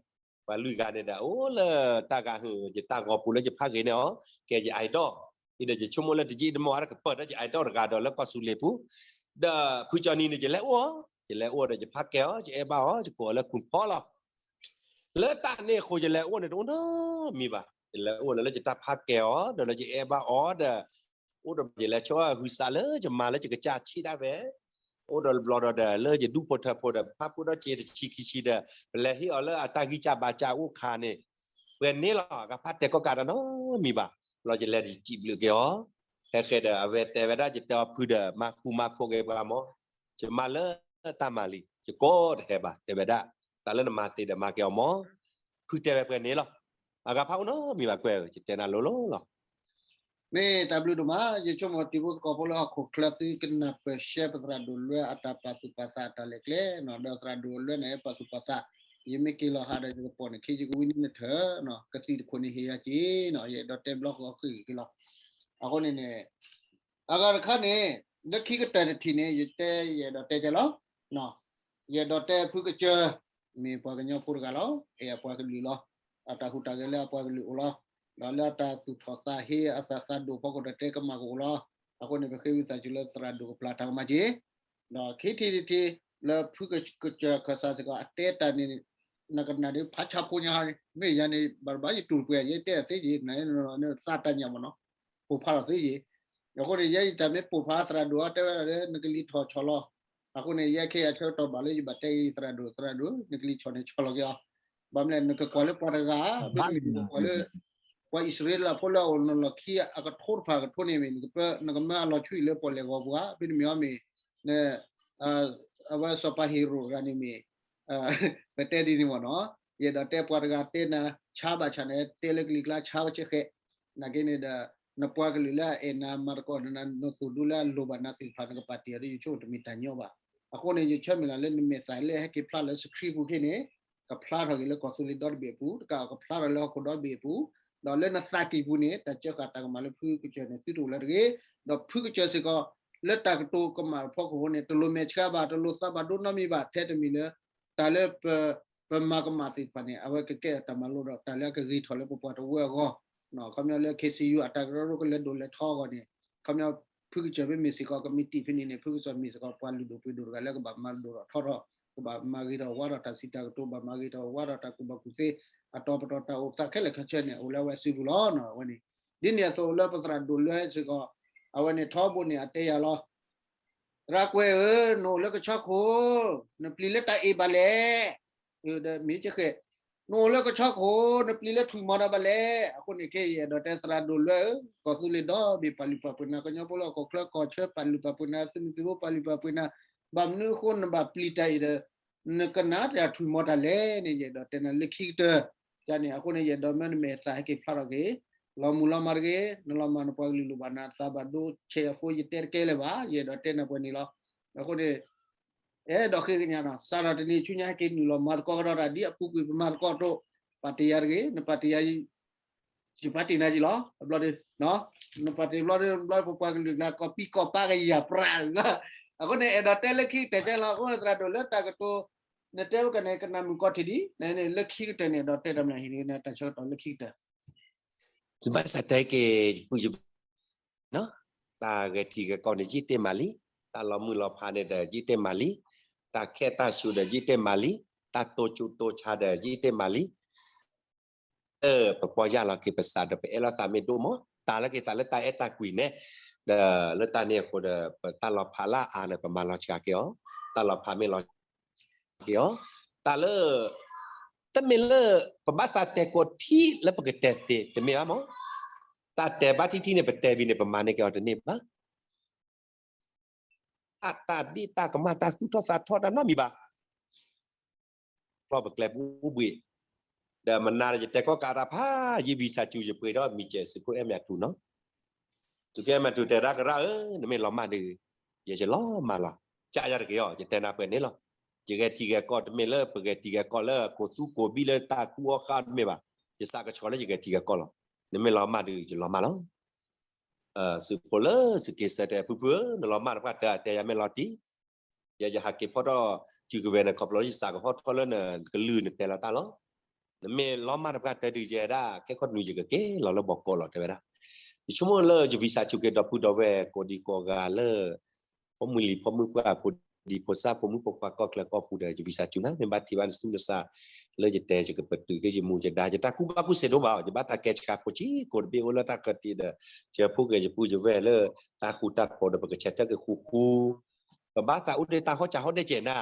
ပှၤလွံၢ်ဂၤန့ၣ်ဒီး အိၣ်လၢတၢ်ဂၤဟုၣ် ယတၢ်ဂီၤပူၤလၢယဖးဂ့ၤန့ၣ်အီၤ ကဲယ idol, အံၤဒီးယဆိကမိၣ်လၢတယံာ်တမီၢ်အါတကပၤဒီးယ idol တဂၤဒီးလၢကီၢ်သူလ့ၤပူၤ, ဒီးဖုကၠီနံၤန့ၣ် ယလဲၤအိၣ်အီၤ, ယလဲၤအိၣ်ဒီးယဖးကဲအီၤ ယအဲၣ်ဘၣ်အီၤ ယကိးအီၤလၢ ခုၣ်ဖီ လီၤ. လၢတၢ်န့ၣ်အဃိ ယလဲၤအိၣ်န့ၣ်တအိၣ်နီတမံၤဘၣ်, ယလဲၤအိၣ်န့ၣ်လၢယတၢ်ဖးကဲအီၤ ဒီးလၢယအဲၣ်ဘၣ်အီၤဒီး အိၣ်ဒီးယလဲၤဆိၣ်ဂုၢ်သးလၢယမါလၢယကစၢ်ဆံးဒၣ်ဝဲ, အိၣ်ဒီးဘျီဒီးဒီးလၢယဒူၣ်ဖိထၢဖိဒီး ဖးဖိဒီးက့ၤတဆံခံဆံဒီး ပလဲၤဟ့ၣ်အီၤလၢအတၢ်ဂံၢ်စၢ်ဘါစၢ်အိၣ်ခါန့ၣ်, ပှဲၤန့ၣ်လီၤ အကဖးတဲကီၢ်ကးတၢ်နီတမံၤဘၣ်, ဘျီယလဲၤယစံးဘျုးက့ၤအီၤ, ဟဲဃဲဒီးအဝဲတဲဝဲဒၣ် ယတဲအီၤဖုဒီး မၤဃူမၤဖိးက့ၤပှၤမး, ယမါလၢ တၢ်မၤလံ ယကိးတဟဲဘၣ် တဲဝဲဒၣ်, တၢ်လၢနမၤသ့ဒီးမၤက့ၤအီၤမး, ဖုတဲဝဲပှဲၤန့ၣ်လီၤ, အဂၤဖးအိၣ်နီတမံၤဘၣ်ကွဲး ယတဲနၤလိၤလိၤလီၤ. မ့ၢ်တၢ်ဘျုးဒိၣ်မး, ယဆိကမိၣ်တံၤဖိသကိးဖိလၢဟီၣ်ခိၣ်ချၢသုကနၢ်ပၢၢ်ရှဲပသရၣ်ဒိၣ်လွဲအတၢ်ပာ်သူၣ်ပာ်သးအတၢ်လဲၤကျဲ, ဒီးသရၣ်ဒိၣ်လွဲန့ၣ် ပာ်သူၣ်ပာ်သး, ယမ့ၢ်က့ၤလီၤဟးဒီးယကပိာ်န့ၣ် ခ့ယကဝံနံၤနထၢၣ်, ကသံၣ်တခိၣ်န့ၣ်ဟ့ၣ်ယၤက့ၤ, ယအဲၣ်ဒိးတဲဘျီဃီဃ့ၢ်က့ၤလီၤ. အဃိန့ၣ်န့ၣ် အဂၤတခါန့ၣ် လၢခံကတၢၢ်တထံၣ်န့ၣ် ယတဲယအဲၣ်ဒိးတဲကလီၤ, ယအဲၣ်ဒိးတဲဖုကစၢၢ်, မ့ၢ်ပှၤကညီဖိတဂၤလီၤ, အဲၣ်အပှၤကလုာ်လီၤ, အတၢ်ဟူးတၢ်ဂဲၤလၢအပှၤကလုာ်အိၣ်လီၤ, ဒီးလၢအတၢ်သူၣ်ထီၣ်သးဟ့အသးသးဒိၣ်ဖီခိၣ်ဒီးတဲကမၣ်ကအိၣ်လီၤ. အဃိန့ၣ် ပဃ့ဝံသးစူၤလၢသရၣ်ဒိၣ်ကပျၢ်တၢ်ကမၣ်က့ၤ, ဒီးခံထံၣ်တထံၣ် လၢဖုကစၢၢ်ခၢၣ်စးစ့ၢ်ကီး အတဲတၢ်န့ၣ် နကနၣ်ဒ်ဖးဆါဖိညါန့ၣ် မ့ၢ်ယၤန့ၣ် ဘၣ်တဘၣ်ယတူၢ်ပှဲၤ ယတဲသ့ယ့ၤ နသးတၢ်ညၣ်မ့ၢ်နီၤ, ပိာ်ဖးလီၤသ့ယ့ၤ, အဃိန့ၣ် ယဲယတၢ်မ့ၢ်ပိာ်ဖးသရၣ်ဒိၣ်အီၤ တဲဝဲဒၣ်လၢ နကလံၤထီၣ်ဆီၣ်လီၤ, အဃိန့ၣ် ယဲခဲအံၤအဆၢကတီၢ်ဘၣ်လၢယဘၣ်တဲက့ၤသရၣ်ဒိၣ် သရၣ်ဒိၣ် နကလံၤဆီၣ်န့ၣ်ဆီၣ်လီၤက့ၤအီၤ, ဘၣ်မနုၤလဲၣ် နကကွၢ်လၢပှၤတဂၤ ဘၣ်မနုၤနကကွၢ်လၢ ပှၤအံၣ်စရ့လးဖိလၢအအိၣ်နီၢ်လီၢ်ခံအကထိတဖၣ်ကထိန့ၣ်မ့ၢ် နကမၢအလီၤဆှံလၢပီၣ်လဲၣ်ဂီၤပူၤဧါ, မ့တမ့ၢ်အီၤမ့ၢ် အဝဲစီၤပၤဟ့ရိၣ်တဂၤန့ၣ်မ့ၢ် ပတဲဒ်န့ၣ်မ့ၢ်နီၤ, ယအဲၣ်ဒိးတဲပှၤတဂၤတဲနၤ ဆါဘၣ်ဆၣ်န့ၣ် တဲလၢကလံၤကျါဆါဝဲဆဲးဃဲး, နာ်က့န့ၣ်ဒီး နပှၤကလုာ်လၢအအဲၣ်နၤမၤသကိးနၤ နသိၣ်ဒူလၢအလိၣ်ဘၣ်နၤသ့ၣ်တဖၣ် နကပာ်တ့ၢ်အီၤဒီး ယဆိကမိၣ်တမ့ၢ်တၢ်ညီဘၣ်. အဃိန့ၣ် ယဆၢမုၢ်လၢ်လၢနမဲာ်သၣ်လၢဟဲက့ၤဖျါလၢ screen ပူၤခ့န့ၣ် ကဖျါထီၣ်က့ၤလၢကီၢ်သူလ့ၤဒီတဘ့ၣ်အပူၤ, တကးကဖျါထီၣ်လၢဟီၣ်ခိၣ်ဒီဘ့ၣ်အပူၤ, ဒီးလၢနသးကံၢ်ပူၤန့ၣ် တၢ်စၢဃာ်တၢ်ကမၣ်လၢဖုကစၢၢ်န့ၣ် သုတအိၣ်လၢၤတဂ့ၤ, ဒီးဖုကစၢၢ်စ့ၢ်ကီး လၢတၢ်ကတိၤကမၣ်ဖီခိၣ်န့ၣ် တလိၣ်မဲာ်ဆှးဘၣ်, တလိၣ်သးဘၣ်ဒိနီတမံၤဘၣ်, ထဲတမံၤလၢ တၢ်လၢ ပမၤကမၣ်သ့ၣ်တဖၣ်န့ၣ် အဝဲကကဲထီၣ်တၢ်မၤလိဒီး တၢ်လၢအကဂ့ၤထီၣ်လၢပပှၤတဝၢအဂီၢ်, ခီပညီလၢ KCU အတၢ်ကရၢကရိကလဲၤဒိၣ်လဲၤထီအဂီၢ်န့ၣ်, ခီပညီ ဖုကစၢၢ်မ့မ့ၢ်စ့ၢ်ကီး ကမံးတံာ်ဖဲန့ၣ်န့ၣ် ဖုကစၢၢ်မ့ၢ်စ့ၢ်ကီးပှၤလုၢ်ဒိၣ်ပှ့ၤဒိၣ်တဂၤလၢကဘၣ်မၤဒိၣ်ထီၣ်ထီထီၣ်, ကဘၣ်မၤဂ့ၤထီၣ်ဝါထီၣ်တၢ်စံးတၢ်ကတိၤ, ဘၣ်မၤဂ့ၤထီၣ်ဝါထီၣ်တၢ်ကူၣ်ဘၣ်ကူၣ်သ့, အတီၤပတီၢ်တၢ်အိၣ်သးခဲလၢာ်ခဲဆ့န့ၣ် အိၣ်လၢအဝဲစုပူၤလီၤ. အဝဲန့ၣ် ဒ်န့ၣ်အသိးလၢပသရၣ်ဒိၣ်လွဲစ့ၢ်ကီး အဝဲန့ၣ်ထီဘိန့ၣ် အတဲယၤလီၤ သရၣ်ကွဲးဧၢ, နအိၣ်လၢကဆီခိၣ်, နပျံၤလၢတၢ်အ့ၣ်ဘၣ်လဲၣ်, ဒီးမ့ၢ်ကဃဲ, နအိၣ်လၢကဆီခိၣ် နပျံၤလၢထွံၣ်မီၤတၢ်ဘၣ်လဲၣ်. အဃိန့ၣ်ခဲအံၤ ယအဲၣ်ဒိးတဲသရၣ်ဒိၣ်လွဲဧၢ, ကီၢ်သူလ့ၤဒီဘ့ၣ်ပာ်လုၢ်ပာ်ပှ့ၤနၤ, ကညီဖိလၢဟီၣ်ခိၣ်ချၢကီၢ်ဆၢပာ်လုၢ်ပာ်ပှ့ၤနၤ, သုးမုၢ်သုးဖိပာ်လုၢ်ပာ်ပှ့ၤနၤ, ဘၣ်မနုၤအဃိနဘၣ်ပျံၤတၢ်အ့ၣ်ဒီး နကနၣ်တၢ်ထွံၣ်မီၤတၢ်လဲၣ်န့ၣ် ယအဲၣ်ဒိးတဲနၤလၢခံကတၢၢ်, န့ၣ် အဃိန့ၣ် ယအဲၣ်ဒိးမၢနမဲာ်သၣ်ဟဲက့ၤဖျါထီၣ်က့ၤ လီၤမုၢ်လီၤမၤတဂ့ၤ, နလီၤမၢ်နပှၤကလုာ်လိၣ်ဘၣ်နၤသးဘၣ်ဒိ ဆဲးအဖိယတဲတကဲလၢၤဘၣ်, ယအဲၣ်ဒိးတဲနၤပှဲၤန့ၣ်လီၤ. အဃိန့ၣ် အဲၣ်ဒိးဃ့ကညးနီၤ, စးထီၣ်တနံၤဆူညါဟဲက့ၤနုာ်လီၤမၤသကိးကဒီးတၢ်ဒ်အပူၤကွံာ်ပမၤသကိးတအိၣ်, ပာ်တ့ၢ်ယၤတဂ့ၤ, နပာ်တ့ၢ်ယၤ ယပာ်တ့ၢ်နၤယံၤလီၤ, အဘျီဒီး နပာ်တ့ၢ်ဘျီဒီး ဘျီပပှၤကလုာ်ကျါ ကီးပံကီးပာ်ကယၤပြးလီၤ. အဃိန့ၣ် အဲၣ်ဒိးတဲလၢခံကတၢၢ်ကဲလီၤ, အဃိန့ၣ်သရၣ်ဒိၣ်လၢတၢ်ကတိၤ နတဲဝဲကန့ၣ် ကနၣ်မုာ်ကီၢ်ထံးဒ် နလၢခံကတၢၢ်န့ၣ် အဲၣ်ဒိးတဲတၢ်မနုၤဟံၣ်န့ၣ် တၢ်ဆၢကတီၢ်လၢခံကတၢၢ် ယဘၣ်သးတဲက့ၤ ယပုၢ်ယဝဲၢ် တၢ်ဂဲၤထံဂဲၤကီၢ်န့ၣ် ယံာ်တဲမးလံ, တၢ်လီၤမုၢ်လီၤဖးန့ၣ်ဒီး ယံာ်တဲမးလံ, တၢ်ခဲတၢ်ဆူးဒီး ယံာ်တဲမးလံ, တၢ်တိစူးတိဆါဒီး ယံာ်တဲမးလံ. ပပီၢ်ယၢ်လီၤက့ၤပသးဒီး ပအဲၣ်လီၤသးမ့ၢ်ဒိၣ်မး, တၢ်လၢက့ၤသးလၢတၢ်အဲၣ်တၢ်ကွံန့ၣ်, ဒီးလၢတၢ်န့ၣ်အဃိဒီး ပတၢ်လီၤဖးလၢအါန့ၣ် ပမၤလီၤစှၤက့ၤအီၤ, တၢ်လီၤဖးမ့ၢ်လီၤ က့ၤအီၤ, တၢ်လၢ တမ့ၢ်လၢ ပဘၣ်သးတဲကိးထံၣ်လၢပကတဲသ့ တမ့ၢ်ဘၣ်မး, တၢ်တဲဘၣ်ထံထံန့ၣ် ပတဲဘံန့ၣ် ပမၤန့ၢ်က့ၤအီၤတန့ၢ်ဘၣ်, အတၢ်ဒ့ၣ်တၢ်ကမၣ်တၢ်သူၣ်ထီၣ်သးထီၣ်တၢ်နီတမံၤဘၣ် ကျီၢ်ပကျဲပူၤဘှံး, ဒီးမနၤဒီးယတဲကီၢ်ကးတၢ်ဖး ယံာ်ဝံသးစူၤယပှ့ၤဒီးမံၤကဲးသုးခိၣ်အဲၣ်မၠးထူနီၤ, သုးခိၣ်အဲၣ်မၠးထူတဲဒၣ်ကရၢ်ဧၢ, နမ့ၢ်လီၤမၢ်ဒီး ယဲယလီၤမၢ်လီၤ, ကၢ်ယၤတဂ့ၤအီၤ ယတဲနၤပှဲၤန့ၣ်လီၤ, ယဂဲၤထံဂဲၤကီၢ်တမ့ၢ်လၢပဂဲၤထံဂဲၤကီၢ်လၢကိးသူကိးဘံၣ်လၢတၢ်ကူအီၣ်ဃာ်တမ့ၢ်ဘၣ်, ယသးကဆှီလၢယဂဲၤထံဂဲၤကီၢ်လီၤ, နမ့ၢ်လီၤမၢ်ဒီးယလီၤမၢ်လီၤ သုးဖိလၢသုးက့ၤစၢၤတဲဖုဖုဧၢ, နလီၤမၢ်တပှၢ်တၢၢ်တဲယၤမ့ၢ်လီၤတံၢ်, ယဲယဟးက့ၤဖီထီၣ် စုကဝဲၤန့ၣ်ခီဖျိယသးကဖီထီၣ်လၢနကလုၢ်နတဲလီၤတၢ်လီၤ, နမ့ၢ်လီၤမၢ်တပှၢ်တၢၢ်ဒုးယဲဒၣ် ခဲခီနူၤယကက့ၤလီၤလၢဘီကီးလီၤတဲဝဲဒၣ်, ယဆိကမိၣ်လၢယဝံသးစူၤက့ၤဒီပုၢ်ဒီဝဲၢ်ကိးဒံကိးဂၤလၢ ဖိမုၣ်လံၤဖိမုၣ်ပှၢ်ဖိဒံဖိသၣ်ဖိမုၣ်ဖိခွါကီၢ်ချၢကီၢ်ပူၤဒီး ယဝံသးစူၤနၤ မ့ၢ်ဘၣ်ထံၣ်ဘၣ်နစုနစၢ် လၢယတဲယကပတုာ်က့ၤယမူယဒါ ယတၢ်ကူၣ်ဘၣ်ကူၣ်သ့ဒိၣ်မး ယဘၣ်တၢ်ကဲဆှါဖိဆံးကိးတဘ့ၣ်အိၣ်လၢတၢ်ခၢၣ်သ့ဒီး ယဖိဂဲၤယပုၢ်ယဝဲၢ်လၢ တၢ်ဃူတၢ်ဖိးဒီးပကဆဲးထၢၣ်က့ၤဃူဃူ ပဘၣ်သးအိၣ်ဒီးတၢ်ဟီၣ်စးဟီၣ်ဒဲးကဲးနၤ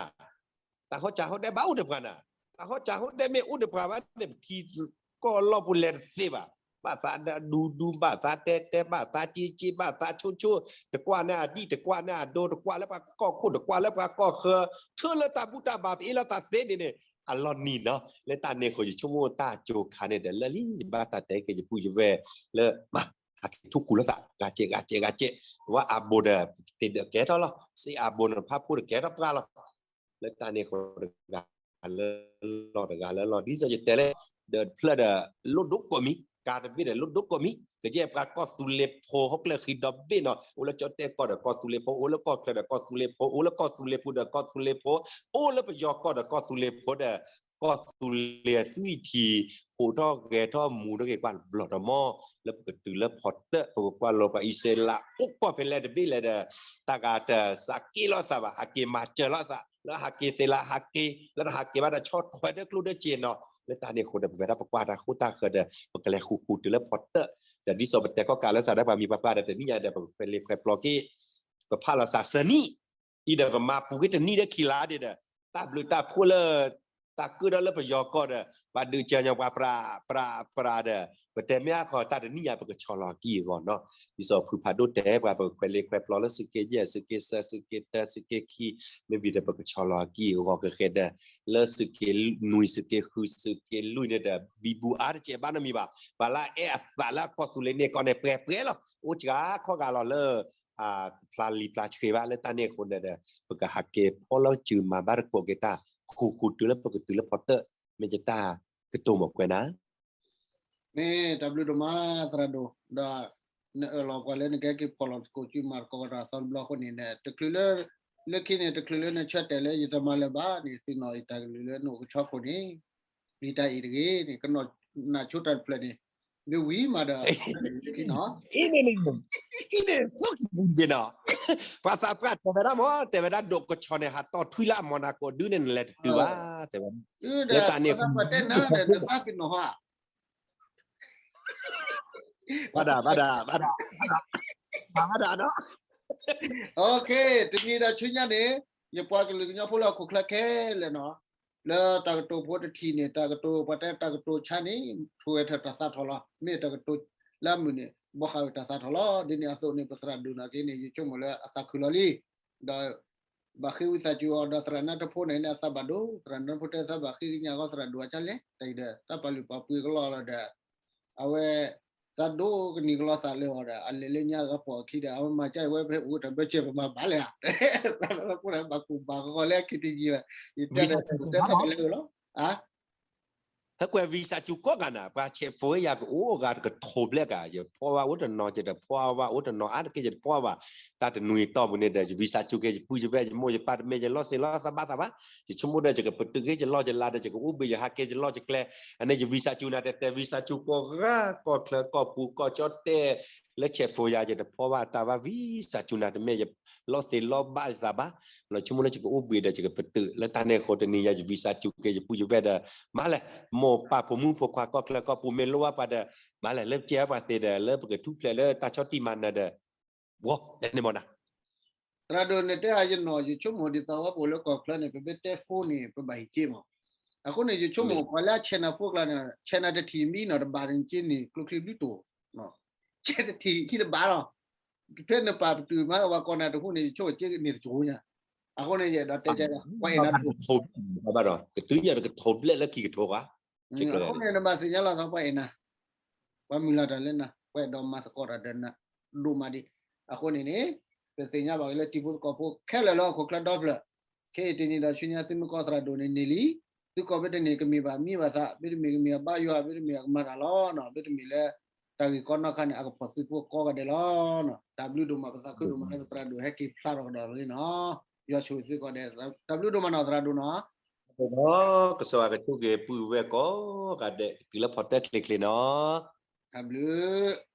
တၢ်ဟီၣ်စးဟီၣ်ဒဲးဘၣ်အိၣ်ဒီးပှၤနၤ, တၢ်ဟီၣ်စးဟီၣ်ဒဲးမ့ၢ်အိၣ်ဒီးပှၤဘၣ်န့ၣ် ပထံကီၢ်လီၢ်ပူၤလဲၤတသ့ဘၣ်. ဘၣ်သးဒူဒူ ဘၣ်သးတဲတဲ ဘၣ်သးက့က့ ဘၣ်သးဆိဆိ တကွၢ်န့ၢ်အဒံၣ် တကွၢ်န့ၢ်အဒိ တကွၢ်လၢပှၤကီၢ်ခိၣ် တကွၢ်လၢပှၤကီၢ်ဃၢၤ ထၢလၢတၢ်ဘူၣ်တၢ်ဘါ ပအ့ၣ်လိာ်သးသ့န့ၣ်န့ၣ် အလီၤနံၤနီၤ. လၢတၢ်န့ၣ်အဃိ ယဆိကမိၣ်တၢ်ကၠိခါန့ၣ်ဒီး လၢလံ ယဘၣ်သးတဲက့ၤယပုၢ်ယဝဲၢ်လၢ မၤ ဟးက့ၤထူၣ်ခူလိာ်သး ဂၤကဲး ဂၤကဲး ဂၤကဲး ဝဲအဘိဒီး တ့ၢ်ဒၢးကဲထီၣ်လီၤ စ့အဘိန့ၣ် ဖးဖိတကဲထီၣ်ပှၢ်လီၤ. လၢတၢ်န့ၣ်အဃိတဂၤလၢလီၢ်တဂၤလၢလီၢ် ဒ်သိးယတဲလၢ ဒီးတဖျၢၣ်ဒီး လိၣ်ဒိကိးမံၤ ကါတဘ့ၣ်ဒီးလိၣ်ဒိကိးမံၤ ကယဲၢ်ပှၤကီၢ်သူလ့ၤဖိ ဟီၣ်ကျၢၢ်ဃံဒီဘ့ၣ်နီၤ အိၣ်လၢကၠီၣ်တဲၣ်ကီၢ်ဒီးကီၢ်သူလ့ၤဖိ အိၣ်လၢကီၢ်ချၢဒီးကီၢ်သူလ့ၤဖိ အိၣ်လၢကီၢ်သူလ့ၤပူၤဒီးကီၢ်သူလ့ၤဖိ အိၣ်လၢပယီၤကီၢ်ဒီးကီၢ်သူလ့ၤဖိဒီး ကီၢ်သူလ့ၤအသွံၣ်ထံ ဟူးထီၣ်ဂဲၤထီၣ်မူထီၣ်က့ၤပှၤတဘျီတမီၢ် လၢပကတုၤလၢဖီတၢၣ် ပကကွၢ်လိပှၤအံၣ်စရ့လး အိၣ်ကွၢ်ဖဲလဲၣ်တဘ့ၣ်လဲၣ်ဒီး တၢ်ဂၤတစးက့လိာ်သးဘၣ် ဟးက့ၤမၤစၢၤလိာ်သး လၢဟးက့ၤသ့လၢဟးက့ၤ လၢတဟးက့ၤဘၣ်ဒီးဆီၣ်ထွဲဒီးကျိၣ်ဒီးစ့နီၤ လၢတၢ်န့ၣ်အဃိဒီး ပဝဲဒၣ်ပကွၢ်တၢ်ဃိတၢ်ဃၢၤဒီး ပကလဲၤဃူဃူတုၤလၢဖီတၢၣ် ဒီးဒ်သိးပတဲကီၢ်ကးလၢသးဒီးပှၤမံၤပှၤပှၢ်ဒီးတနံၣ်ညါဒီး ပကခွဲးလ့ခွဲးပျီက့ၤ ပဖးလီၤသးစၢနံၣ် အံၤဒီးပမၤပူၤက့ၤတနံၣ်ဒီးခံလါဒ့ဒီး တၢ်ဘျုးတၢ်ဖှိၣ်လၢ တၢ်ကၢၣ်ဒီးလၢပယီၤကီၢ်ဒီး ပှၤဒုးကၢညီပှၤပြး ပြး ပြးဒီး ပတဲမ့ၢ်အခီတၢ်တနံၣ်ညါ ပကဆီလီၤအကံၢ်အဂီၤနီၤ ဒ်သိးဖုဖးဒိၣ်တဲပှၤ ပကခွဲးလ့ခွဲးပျီလၢသုးက့ယဲၢ် သုးက့သၢ သုးက့တၢ သုးက့ခံ မ့ၢ်ဘံၤဒီးပကဆီလီၤအကံၢ်အဂီၤကဃဲၤဒီး လၢသုးက့နွံ သုးက့ဃု သုးက့လွံၢ်န့ၣ်ဒီး ဘံဘူအါတကဲးဘၣ်နီတမံၤဘၣ် ပှၤလၢအအဲၣ်အသးလၢအကီၢ်သူလ့ၤန့ၣ်ကီၢ်န့ၣ် ပှဲၤပှဲၤလီၤ အိၣ်စှၤခီဂာ်လီၤလၢ ဖျါလံာ်ဖျါဆှဲဘၣ်လၢတၢ်န့ၣ်အဃိန့ၣ်ဒီး ပကဟးက့ၤဖီလီၤစုမၤဘၣ်တကိးက့ၤတၢ် ဃူဃူတုၤလၢပကတုၤလၢဖီတၢၣ် မ့ၢ်ယတၢ်ကတိၤမးကွဲးနၤ မ့ၢ်တၢ်ဘျုးဒိၣ်မး သရၣ်ဒိၣ် ဒီး နအၢၣ်လီၤပှၤလၢနကဟဲက့ၤဖီၣ်လီၤသကိးစုမၤသကိးကဒီးအသီတဘျီအဃိန့ၣ် တချုးလၢ လၢခံန့ၣ် တချုးလၢနဆၢတဲာ်လၢယတမၤလၢၤဘၣ်န့ၣ် သ့ၣ်နီၣ်အံၤတၢ်ကလုၢ်လၢနအိၣ်ကဆီခိၣ်န့ၣ် လံာ်တၢ်အံၤတဂ့ၤန့ၣ် ကနီၣ်နၢ်ဆိတၢ်တဖျၢၣ်န့ၣ် မ့ၢ်ဝံၤမးဒီး လၢခံနီၤ အံၤန့ၣ်န့ၣ် အံၤန့ၣ် သိၣ်ကံၢ်ပူၤက့ၤနီၤ ပှၤသးပှၢ်တဲဝဲဒၣ်မ့ၢ် တဲဝဲဒၣ်ဒိၣ်ကဆီန့ၣ် ဟးတီၢ်ထွံလၢအမီၤနၤကိးဒုန့ၣ် နလဲၤတတုၤဘၣ် တဲဝဲ လၢတၢ်န့ၣ် တဲနၤဒီးနသးကနီၤဟါ ဘၣ်ဒၣ် ဘၣ်ဒၣ် ဘၣ်ဒၣ် ဘၣ်ဒၣ် ဘၣ်ဒၣ်နီၤ တနံၤဒီးဆူညါန့ၣ် ယပှၤကလုာ်ကညီဖိလၢဟီၣ်ခိၣ်ချၢခဲလၢာ်နီၤ လၢတၢ်ကတိၤဖိတထံၣ်န့ၣ် တၢ်ကတိၤပှၤတဲတၢ်ကတိၤဆါန့ၣ် ထူဝဲထၢၣ်တၢ်သးထီၣ်လီၤ မ့ၢ်တၢ်ကတိၤလၢအမုာ်န့ၣ် ဘီဃာ်ဝဲတၢ်သးထီၣ်လီၤ ဒ်န့ၣ်အသိးန့ၣ် ပသရၣ်ဒိၣ်နီၢ်က့န့ၣ် ယဆိကမိၣ်လၢအသးခုလီၤလံ ဒီး ဘၣ်ဃ့ဝံသးစူၤအီၤဒီးသရၣ်နၢ်တဖိန့ၣ်န့ၣ် အသးဘၣ်ဒိ သရၣ်နၢ်တဖိတဲသးဘၣ်ဃ့ကညးအီၤ သရၣ်ဒိၣ်အကၢ်လဲၣ် တၢ်အံၤဒီး တၢ်ပာ်လုၢ်ပာ်ပှ့ၤကလီလီၤဒီး အဝဲ သးဒိကနံၤကလီသးလၢအီၤဒီး အလဲၤလၢညါတၢ်ပိာ်အခံဒီး အဝဲမၤကၢ်အံၤဝဲဖဲအိၣ်တၢ်ဘၢၣ်စၢၤပမၤဘၣ်လဲၣ်ဧါ, ဘၣ်ကိၣ်ဒီးဘၣ်ကိၣ်ဘၣ်ကီလၢအခံတယံၤဘၣ်, ယတဲဒီးတၢ်တဲလၢဝဲလီၤ, ဟဲကွဲး visa ကၠူကိးဂၤနၤ ပှၤဆဲးဖိယၤကအိၣ်ဂၤတကထိဘျဲၣ်ကး ယဖီၣ်ဘၣ်အိၣ်တနီၤ ယတဖီၣ်ဘၣ်အိၣ်တနီၤ အါတက့ၢ်ယတဖီၣ်ဘၣ်, တၢ်တနွံတီၢ်ပူၤန့ၣ်ဒီး ယ visa ကၠူက့ၤယပုၢ်ယဝဲၢ် ယမိၢ်ယပၢ်တမ့ၢ်ယလီၢ်သ့လီၢ်သးဘၣ်သးဘၣ်, ယဆိကမိၣ်ဒီး ယကပတုာ်က့ၤယလီၢ်ယလၤဒီး ယကအိၣ်ဘှံးယဟးက့ၤယလီၢ်ယကျဲ, အန့ၣ်ယ visa ကၠူနၤတဲတဲ visa ကၠူကိးဂၤ ကီၢ်ချၢကီၢ်ပူၤကီၢ်ကၠီၣ်တဲၣ် လၢဆဲးဖိယၤ ယတဖီၣ်ဘၣ်တၢ်ဘၣ် visa ကၠူနၤတမ့ၢ်ယလီၢ်သ့လီၢ်ဘၣ်ယသးဘၣ်, လီၤဆိကမိၣ်လၢယကအိၣ်ဘှံးဒီး ယကပတုာ်လၢတၢ်န့ၣ်အဃိတနံၤယၤ ယ visa ကၠူက့ၤယပုၢ်ယဝဲၢ်ဒီး မၤလဲၣ်, မိၢ်ပၢ်ဖိမုၣ်ဖိခွါကီၢ်ချၢကီၢ်ပူၤမ့ၢ်လိၣ်ဘၣ်ပှၤဒီး မၤလဲၣ်, လၢပကဲပှၤသ့ဒီး လၢပကထူၣ်ဖျဲးလၢတၢ်ဆီၣ်တံၢ်မၤနၢၤဒီး ဝီၤ တန့ၢ်မနၤ သရၣ်ဒိၣ်န့ၣ်တဲအါယနီၤ ယဆိကမိၣ်ဒ်သိးဝဲပအိၣ်လၢကီၢ်ချၢန့ၣ် ပမ့ၢ်တဲ phone န့ၣ် ပဘၣ်ဟံးက့မး, အဃိန့ၣ် ယဆိကမိၣ်ပှၤလၢအ China phone ကျါန့ၣ် China တထံၣ်မံနီၤ တဘၣ်န့ၣ်က့န့ၣ် ကျိချံဘျုးတိၣ်, ကဲတထံၣ်ခံတဘၣ်လီၤ, ဖဲနပာ်ပတုာ်မး ပှၤကိးနၤတဟူန့ၣ် ယဆိကမိၣ်က့န့ၣ်တကၠိညါ, အဃိန့ၣ် ယအဲၣ်ဒိးတဲကဲ ပှၤအဲၣ်နၤတအိၣ် ကတကထိဘျဲၣ်လၢခံကထိဘၣ်, အဃိန့ၣ် နဘၣ်သ့ၣ်ညါလီၤသးပှၤအဲၣ်နၤ ပှၤမုၢ်လၢ်တၢ်လၢနၤ ပှၤအဲၣ်ဒိးမၤသကိးတၢ်ဒီးနၤ ဒိၣ်မးဒံး, အဃိန့ၣ်န့ၣ် ပသ့ၣ်ညါဘၣ်က့ၤလၢတံၤဖိသကိးဖိခဲလၢာ်လၢဟီၣ်ခိၣ်ချၢဒီဖျၢၣ်, ခဲအံၤတနံၤဒီးဆူညါသုမ့ၢ်ကိးသရၣ်ဒိၣ်န့ၣ်န့ၢ်လံ, သုကိးဘၣ်တန့ၢ်ကမ့ၢ်ဘၣ်မံဘၣ်သး, ဘၣ်တမ့ၢ်ကမ့ၢ်အဘါယွၤ, ဘၣ်တမ့ၢ်အကမၤတၢ်လီၤနီၤ, ဘၣ်တမ့ၢ်လၢ တၢ်ဂ့ၢ်ကီနီၢ်ခါန့ၣ် အကဖီၣ်သုဖိကိးဂၤဒဲးလီၤနီၤ, တၢ်ဘျုးဒိၣ်မး ပသးခုဒိၣ်မးလၢပသရၣ်ဒိၣ်ဟဲက့ၤဖျါထီၣ်ကဒီးလံနီၤ, ယွၤဆိၣ်ဂ့ၤသုကိးဂၤဒဲး, တၢ်ဘျုးဒိၣ်မးနီၤသရၣ်ဒိၣ်နီၤ ကစၢ်ယွၤကဆိၣ်ဂ့ၤပုၢ်ဝဲၢ်ကိးဂၤဒဲး တုၤလၢဖီတၢၣ်ချ့ချ့နီၤ, တၢ်ဘျုး